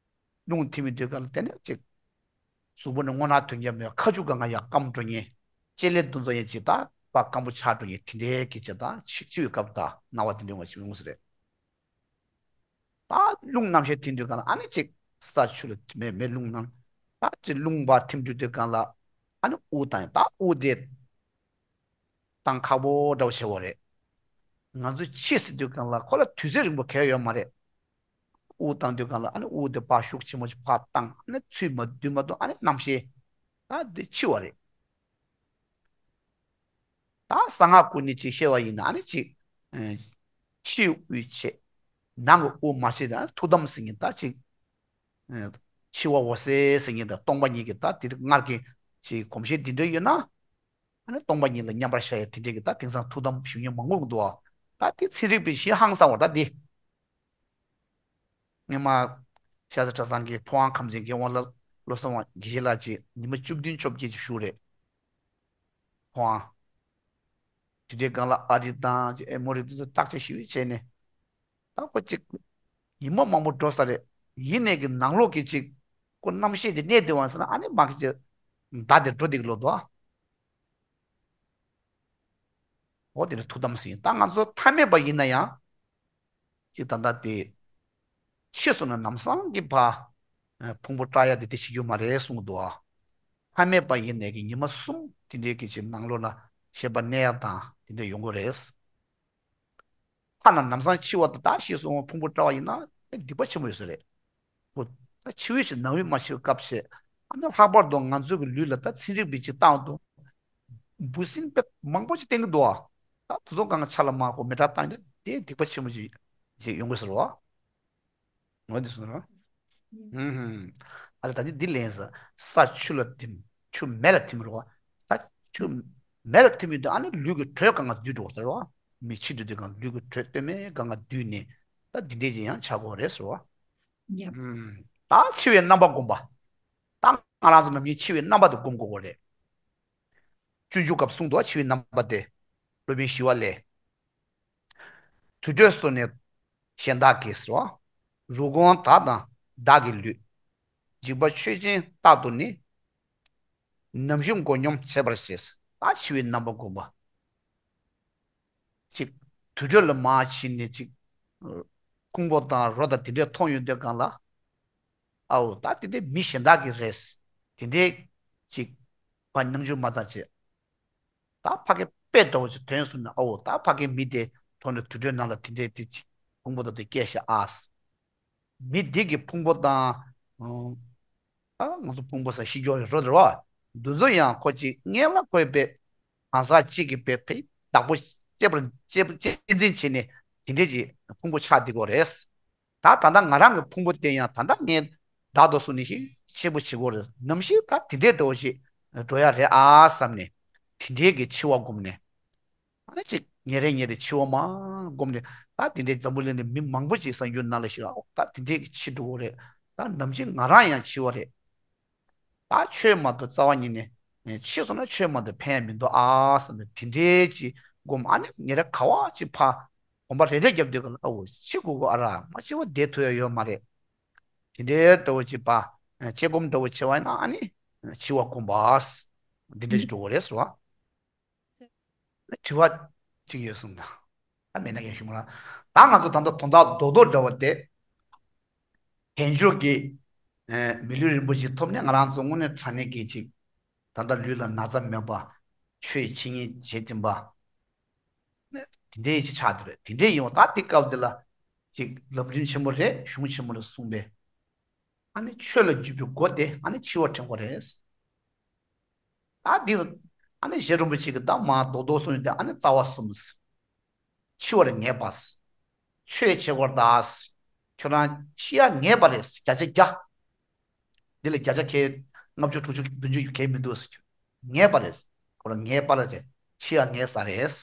རླུང་ཐིམ་མི་དུས་སྒང་ལ་དེ་ནས་ཅིག་གཟུགས་པོ་ནས་རྔུལ་ནག་ཐོན་རྒྱུ་མེད་པ། ཁ་མཆུ་སྒང་ག་ཡར་སྐམ་འགྲོ་ཉེན། ལྕེ་ལེ་འདུ་འཛོམས་ཡས་ཅིག་ད་ཕར་སྐམ་པོ་ཆགས་འགྲོ་ཉེན། དེ་འདྲས་ཀྱི་ཅིག་ད་འཆི་འཆི་བའི་སྐབས་ད་སྣང་བ་དེ་འདྲས་ང་ཞིག་ཡོང་ཟེར། ད་རླུང་རྣམ་ཤེས་ཐིམ་དུས་སྒང་ལ་ཨ་ནི་ཅིག་ས་ཆུ་ལ་མེ་མེ་རླུང་རྣམ། ད་ཅིག་རླུང་བ་ཐིམ་འགྲོ་དུས་སྒང་ལ་ཨ་ནི་དབུགས་བཏང་ཡ། ད་དབུགས་དེ་བཏང་ཁག་པོ་འདྲ་བོ་བྱེད་དགོས་རེད། ང་ཚོ་འཆི་ཟེར་དུས་སྒང་ལ་ཁོ་ལ་དུས་ཚོད་རིང་པོ་གལ་ཡོད་མ་རེད། དབུགས་བཏང་དུས་སྒང་ལ་ཨ་ནི་དབུགས་དེ་ཕར་ཤུགས་ཆེན་པོ་ཞིག་ཕར་བཏང་ཨ་ནི་ཚུར་མ་བསྡུ་མ་གཏོགས་ཨ་ནི་རྣམ་ཤེས་ད་འདི་འཆི་བ་རེད། ད་གསང་སྔགས་ཀུན་ནས་ཅིག་བཤད་པ་ཡིན་ན་ཨ་ནི་ཅིག་ཨེ་ཕྱིའི་དབུགས་ཆད། ནང་གི་དབུགས་མ་ཆད་ད་ཐུགས་དམ་ཟེར་མཁན་ད་ཅིག་ཨེ་འཆི་བ་འོད་གསལ་ཟེར་མཁན་དང་སྟོང་པ་ཉིད་ཀྱི་ད་དེ་སྔར་གྱི་ཅིག་གོམས་གཤིས་འདི་འདྲ་ཡོད་ན། ཨ་ནི་སྟོང་པ་ཉིད་ལ་མཉམ་པར་བཞག་ཡ་དེ་འདྲས་ཀྱི་ད་དེང་སང་ཐུགས་དམ་བཞུགས་མཁན་མང་པོ་འདུག་ད་དེ་ཚན་རིག་པའི་གཞི་ཧང་སང་བ་ད་འདི། སྔོན་མ་ཤ་ཚ་གྲྭ་ཚང་གི་ཕོ་བྲང་ཁམས་ཚན་མཁས་དབང་བློ་བཟང་དགེ་བཤེས་ལགས་ཀྱིས་ཉི་མ་བཅུ་བདུན་བཅོ་བརྒྱད་ཅིག་བཞུགས་རེད། ཕོ་བྲང་། དེ་དུས་སྒང་ལ་ཨ་རི་དང་ཨེ་མོ་རི་དེ་ཚོ་བརྟག་དཔྱད་ཞིབ་བྱས་ནས། ད་ཁོ་ཅིག་ཉི་མ་མང་པོ་འགྲོ་ས་རེད། ཡིན་ནས་ཀྱི་ནང་ལོགས་ཀྱི་ཅིག་ཁོ་རྣམ་ཤེས་དེ་གནས་བསྡད་པ་ཟེར་ན་ཨ་ནི་མ་གི་ཅིག་མདའ་དེ་འགྲོ་བསྡད་ཀྱི་ལོ་ཏོ། འོ་དེ་ནི་ཐུགས་དམ་ཟེར་ཡིན། ད་ང་ཚོ་ཐ་མལ་པ་ཡིན་ན་ཡང་། ཅིག་ད་ལྟ་དེ། འཆི་སོང་ན་ལམ་སང་གི་ཕ། ཕུང་པོ་བཀྲ་ཡ་དེ་དེ་བྱེད་རྒྱུ་མ་རེད་གསུངས་འདུག་ཨ། ཐ་མལ་པ་ཡིན་ནས་ཀྱི་ཉི་མ་གསུམ་དེ་འདྲའི་གི་ཅིག་ནང་ལོགས་ལ་ཤེས་པ་གནས་ཡ་དང་དེ་འདྲ་ཡོང་གི་རེད། ཐ་ན་ལམ་སང་འཆི་བ་དང་ད་ཤི་སོང་ཕུང་པོ་བཀྲ་བ་ཡིན་ན་སྡིག་པ་ཆེན་པོ་ཡོད་ས་རེད། ཁོ་ད་འཆི་བའི་ཕྱིར་ནང་པའི་མ་འཆི་བའི་སྐབས་བྱས། ཨ་ནི་ལྷག་པར་དུ་ང་ཚོ་གི་ལུས་ལ་ད་ཚན་རིག་པའི་ཅིག་སྟངས་དུ། འབུ་སྲིན་དཔེ་མང་པོ་ཅིག་བསྟེན་གྱི་འདུག་ཨ། ད་དེ་ཚོ་གང་ག་ཆ་ལ་མ་གོ་མེ་སྲེག་བཏང་ཡོང་དུས་དེ་སྡིག་པ་ཆེན་པོ་ཅིག་ཅིག་ཡོང་གི་ཟེར་བ། འོ་དེ་སོང་ར། ཨ་ལས་ད་ཅི་འདི་ལན་ཟེར། ས་ཆུ་ལ་ཐིམ། ཆུ་མེ་ལ་ཐིམ་རོ། ད་ཆུ་མེ་ལ་ཐིམ་ཡོང་དུས་ཨ་ནི་ལུས་ཀྱི་དྲོད་གང་ག་འདུས་འགྲོ་ཟེར་རོ། མི་འཆི་དུས་དེ་གང་ལུས་ཀྱི་དྲོད་སྟོད་སྨད་གང་ག་འདུས་ནས། ད་འདི་འདྲས་ཅིག་ཡང་ཆགས་ཀྱི་ཡོད་རེད་ཟེར་རོ། ཡ། ད་འཆི་བའི་རྣམ་པ་སྒོམ་པ། ད་ང་རང་ཚོ་ནམ་རྒྱུན་འཆི་བའི་རྣམ་པ་དེ་སྒོམ་དགོས་ཀྱི་རེད། སྤྱོད་འཇུག་སྐབས་གསུངས་འདུག་འཆི་བའི་རྣམ་པ་དེ། སློབ་དཔོན་ཞི་བ་ལྷས། དུར་ཁྲོད་སོགས་ནས་གཞན་དག་གིས་ཟེར་བ། རུས་གོང་དག་དང་བདག་གི་ལུས། འཇིགས་པ་ཆོས་ཅན་རྟག་ཏུ་ནི། ནམ་ཞིག་མགོ་སྙོམས་བྱེད་པར་བྱེད། ད་འཆི་བའི་རྣམ་པ་སྒོམ་པ། ཅིག་དུར་ཁྲོད་ལ་མར་ཕྱིན་ནས་ཅིག་ཕུང་པོ་དང་རོ་དང་དེ་འདྲས་མཐོང་ཡོང་དུས་སྒང་ལ། ཨའོ་ད་དེ་འདྲས་མི་གཞན་དག་གི་རེད། དེ་འདྲས་ཅིག་ཕར་སྙོམ་འཇུག་མ་ཚར་བྱས། ད་ཕ་གི་དཔེ་འདྲ་བོ་ཞིག་ཐོན་སོང་ན། ཨའོ་ད་ཕ་གི་མི་དེ་ཐོག་ནས་དུར་ཁྲོད་ནང་ལ་དེ་འདྲས་དེ་ཅིག་ཕུང་པོ་དང་དེ་སྐྱེས་ཤག་ཨ། མི་འདི་གི་ཕུང་པོ་དང་། ཨ། ང་ཚོ་ཕུང་པོ་ཟེར་ཤི་འགྱོ་བའི་རོ་དེ་རོ། འདི་ཚོ་ཡང་ཁོ་ཅིག་སྔོན་ལ་ཁོས་པའི་གང་ཟག་ཅིག་གིས་པའི་ཕའི་བདག་པོ་བྱེད་པར་བྱེད་བྱེད་འཛིན་བྱས་ནས་དེ་འདྲས་ཀྱི་ཕུང་པོ་ཆགས་བསྡད་ཀྱི་ཡོད་རེད། ད་ད་ལྟ་ང་རང་གི་ཕུང་པོ་དེ་ཡང་ད་ལྟ་ངས་བདག་ཏུ་བཟུང་ནས་ཤི་ཆེན་པོ་བྱེད་ཀྱི་ཡོད་རེད། ནམ་ཞིག་ད་དེ་འདྲས་འདྲ་བོ་ཞིག་འགྲོ་ཡ་རེད་ཨ་བསམ་ནས་དེ་འདྲས་ཀྱི་འཆི་བ་སྒོམ་ནས། ཨ་ནི་ཅིག་ཉིན་རེ་ཉིན་རེ་འཆི་བ་མར་སྒོམ་ནས། ད་དེ་འདྲའི་འཛམ་བུ་གླིང་ནས་མི་མང་པོ་ཅིག་གསར་འགྱུར་ནང་ལ་ཤི་ར། ད་དེ་འདྲའི་འཆི་འགྲོ་གི་རེད། ད་ནམ་ཞིག་ང་རང་ཡང་འཆི་བ་རེད། ད་ཆོས་མ་གཏོགས་རྩ་བ་ཉིད་ནས་འཆི་སོང་ན་ཆོས་མ་གཏོགས་ཕན་ཡ་མི་འདུག་ཨ་བསམ་ནས་དེ་འདྲའི་ཅིག་སྒོམ། ཨ་ནི་ཉིན་རེ་ག་བ་ཅིག་ཕར་གོམ་པ་རེ་རེ་རྒྱབ་དུས་ག་ལ། ཨ་འོ་འཆི་དགོས་ཀྱི་ཨ་ར། མ་འཆི་བ་བསྡད་ཐུབ་ཡ་ཡོད་མ་རེད། དེ་འདྲའི་འདྲ་བོ་ཅིག་ཕར་དཔྱད་སྒོམ་འདྲ་བོ་བྱེད་པ་ཡིན་ན་ཨ་ནི་འཆི་བ་སྒོམ་པ། འདི་འདྲ་ཅིག་འགྲོ་གི་རེད་ཟེར་བ། དྲི་བ་གཅིག་ཡོད་གསུངས་དང་། ད་མེད་ན་ཡང་ཞུ་མ་ལ། ད་ང་ཚོ་ད་ལྟ་དོན་དག་རྡོག་རྡོག་འདྲ་བ་དེ། དལ་འབྱོར་གྱི་ཨེ་མི་ལུས་རིན་པོ་ཆེ་ཐོབ་ནས་ང་རང་ཚོ་དངོས་གནས་དྲང་གནས་ཀྱི་ཅིག་ད་ལྟ་ལུས་ལ་ན་ཚ་མེད་པ། ཆོས་འཆད་ཉན་བྱེད་བསྟན་པ། དེ་འདྲའི་ཅིག་ཆགས་བསྡད་རེད། དེ་འདྲའི་ཡིན་པ་ད་དེ་སྐབས་འདི་ལ་ཅིག་ལམ་རིམ་ཆེན་པོ་རེད། གཞུང་ཆེན་པོ་རེད་གསུངས་པས། ཨ་ནི་ཆོས་ལ་འཇུག་པའི་སྒོ་དེ་ཨ་ནི་འཆི་བ་དྲན་དགོས་རེད། ད་འདི་ཨ་ནི་རྗེ་རིན་པོ་ཆེ་གིས་ད་མར་རྡོག་རྡོག་གསུངས་ཡོད་དེ། ཨ་ནི་རྩ་བ་གསུམ། འཆི་བར་ངེས་པ། ཆོས་བྱེད་དགོས་རེད་ད། ཁྱོད་རང་འཆི་ཡ་ངེས་པ་རེད། བརྒྱ་ཆ་བརྒྱ། འདི་ལ་བརྒྱ་ཆ་གས་ལྔ་བཅུ་དྲུག་ཅུ་བདུན་ཅུ་གས་མི་འདུག་ངེས་པ་རེད། ཁོ་རང་ངེས་པ་རེད། འཆི་ཡ་ངེས་ས་རེད།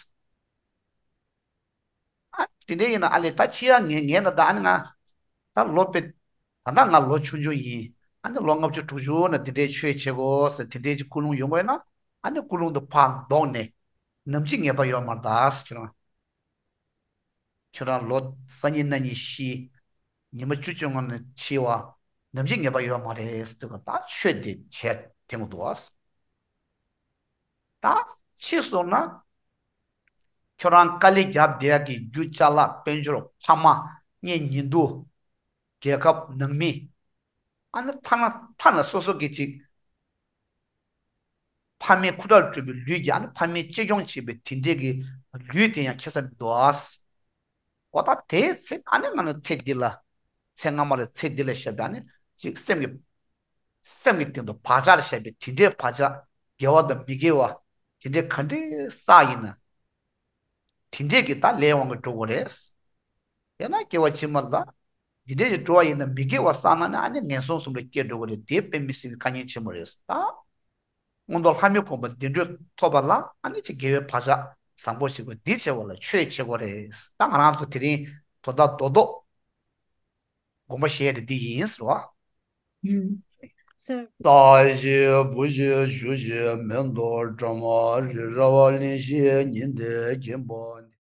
ཨ། དེ་འདྲ་ཡིན་ན་ཨ་ལས་ད་འཆི་ཡ་ངེས་ངེས་ན། ད་ཨ་ནི་ང་ད་ལོ་དཔེ་ད་ལྟ་ང་ལོ་ཆུང་ཆུང་ཡིན། ཨ་ནི་ལོ་ལྔ་བཅུ་དྲུག་ཅུ་ན་དེ་འདྲའི་ཆོས་བྱེད་དགོས་ཟེར་དེ་འདྲའི་ཅིག་ཀུན་སློང་ཡོང་དགོས་ན། ཨ་ནི་ཀུན་སློང་དུ་ཕར་ལྡོག་ནས་ནམ་འཆི་ངེས་པ་ཡོད་མ་རེད་ད་ཟེར། ཁྱོད་རང་ཁྱོད་རང་ལོ་སང་ཉིན་གནངས་ཉིན་ཤི། ཉི་མ་བཅུ་བཅོ་ལྔ་ནང་འཆི་བ། ནམ་འཆི་ངེས་པ་ཡོད་མ་རེད་ཟེར་དུས་ད་ཆོས་དེ་བྱས་དེ་མོ་འདུག་ཨ། ད་འཆི་སོང་ན། ཁྱོད་རང་དཀའ་ལས་རྒྱབ་བསྡད་ཡག་གི་རྒྱུ་ཅ་ལག་དཔལ་འབྱོར་ཕ་མ་གཉེན་ཉེ་དུ་རྒྱལ་ཁབ་ནང་མི། ཨ་ནི་ཐ་ན་ཐ་ན་སོ་སོ་གི་ཅིག་ཕ་མའི་ཁུ་ཁྲག་དྲུད་པའི་ལུས་ཀྱི། ཨ་ནི་ཕ་མའི་གཅེས་སྐྱོང་བྱེད་པའི་དེ་འདྲས་ཀྱི་ལུས་དེ་ཡང་ཁེ་ས་མི་འདུག་ཨ། འོ་ད་དེའི་ཚེ་ཨ་ནི་ང་ནི་ཚེ་འདི་ལ། ཚེ་སྔ་མ་ལ་ཚེ་འདི་ལ་བཤད་པའི་ཨ་ནི་ཅིག་སེམས་ཀྱི་སེམས་ཀྱི་སྟེང་དུ་བག་ཆགས་ལ་བཤད་པའི་དེ་འདྲའི་བག་ཆགས་དགེ་བ་དང་མི་དགེ་བ་དེ་འདྲའི་ག་འདྲའི་བསགས་ཡིན་ན། དེ་འདྲའི་གི་ད་ལས་དབང་གིས་འགྲོ་དགོས་རེད། ཡང་ན་སྐྱེ་བ་ཕྱི་མ་ལ་དེ་འདྲའི་གི་འགྲོ་བ་ཡིན་ན་མི་དགེ་བ་བསགས་ན་ནི་ཨ་ནི་ངན་སོང་གསུམ་ལ་སྐྱེ་འགྲོ་གི་རེད། དེ་དཔེ་མི་སྲིད་པའི་དཀའ་ངལ་ཆེན་པོ་རེད་ད། མངོན་མཐོ་ལྷ་མིའི་གོ་འཕང་བདེ་འགྲོ་ཐོབ་པ་ལ་ཨ་ནི་ཅིག་དགེ་བའི་བག་ཆགས་བཟང་པོ་ཞིག་དགོས། འདི་བྱེད་པ་ལ་ཆོས་བྱེད་དགོས་རེད། ད་ང་རང་ཚོ་དེ་རིང་དོན་དག་རྡོག་རྡོག་དགོངས་པ་བཞེས་ཡ་དེ་འདི་ཡིན་ཟེར་བ། ཨུམ། ས་གཞི་བུ་གཞི་གཞུ་གཞི་མེ་ཏོག་སྒྲོལ་མ་རི་ར་བ་གླིང་བཞི་ཉི་ཟླའི་དགེ་འཕགས།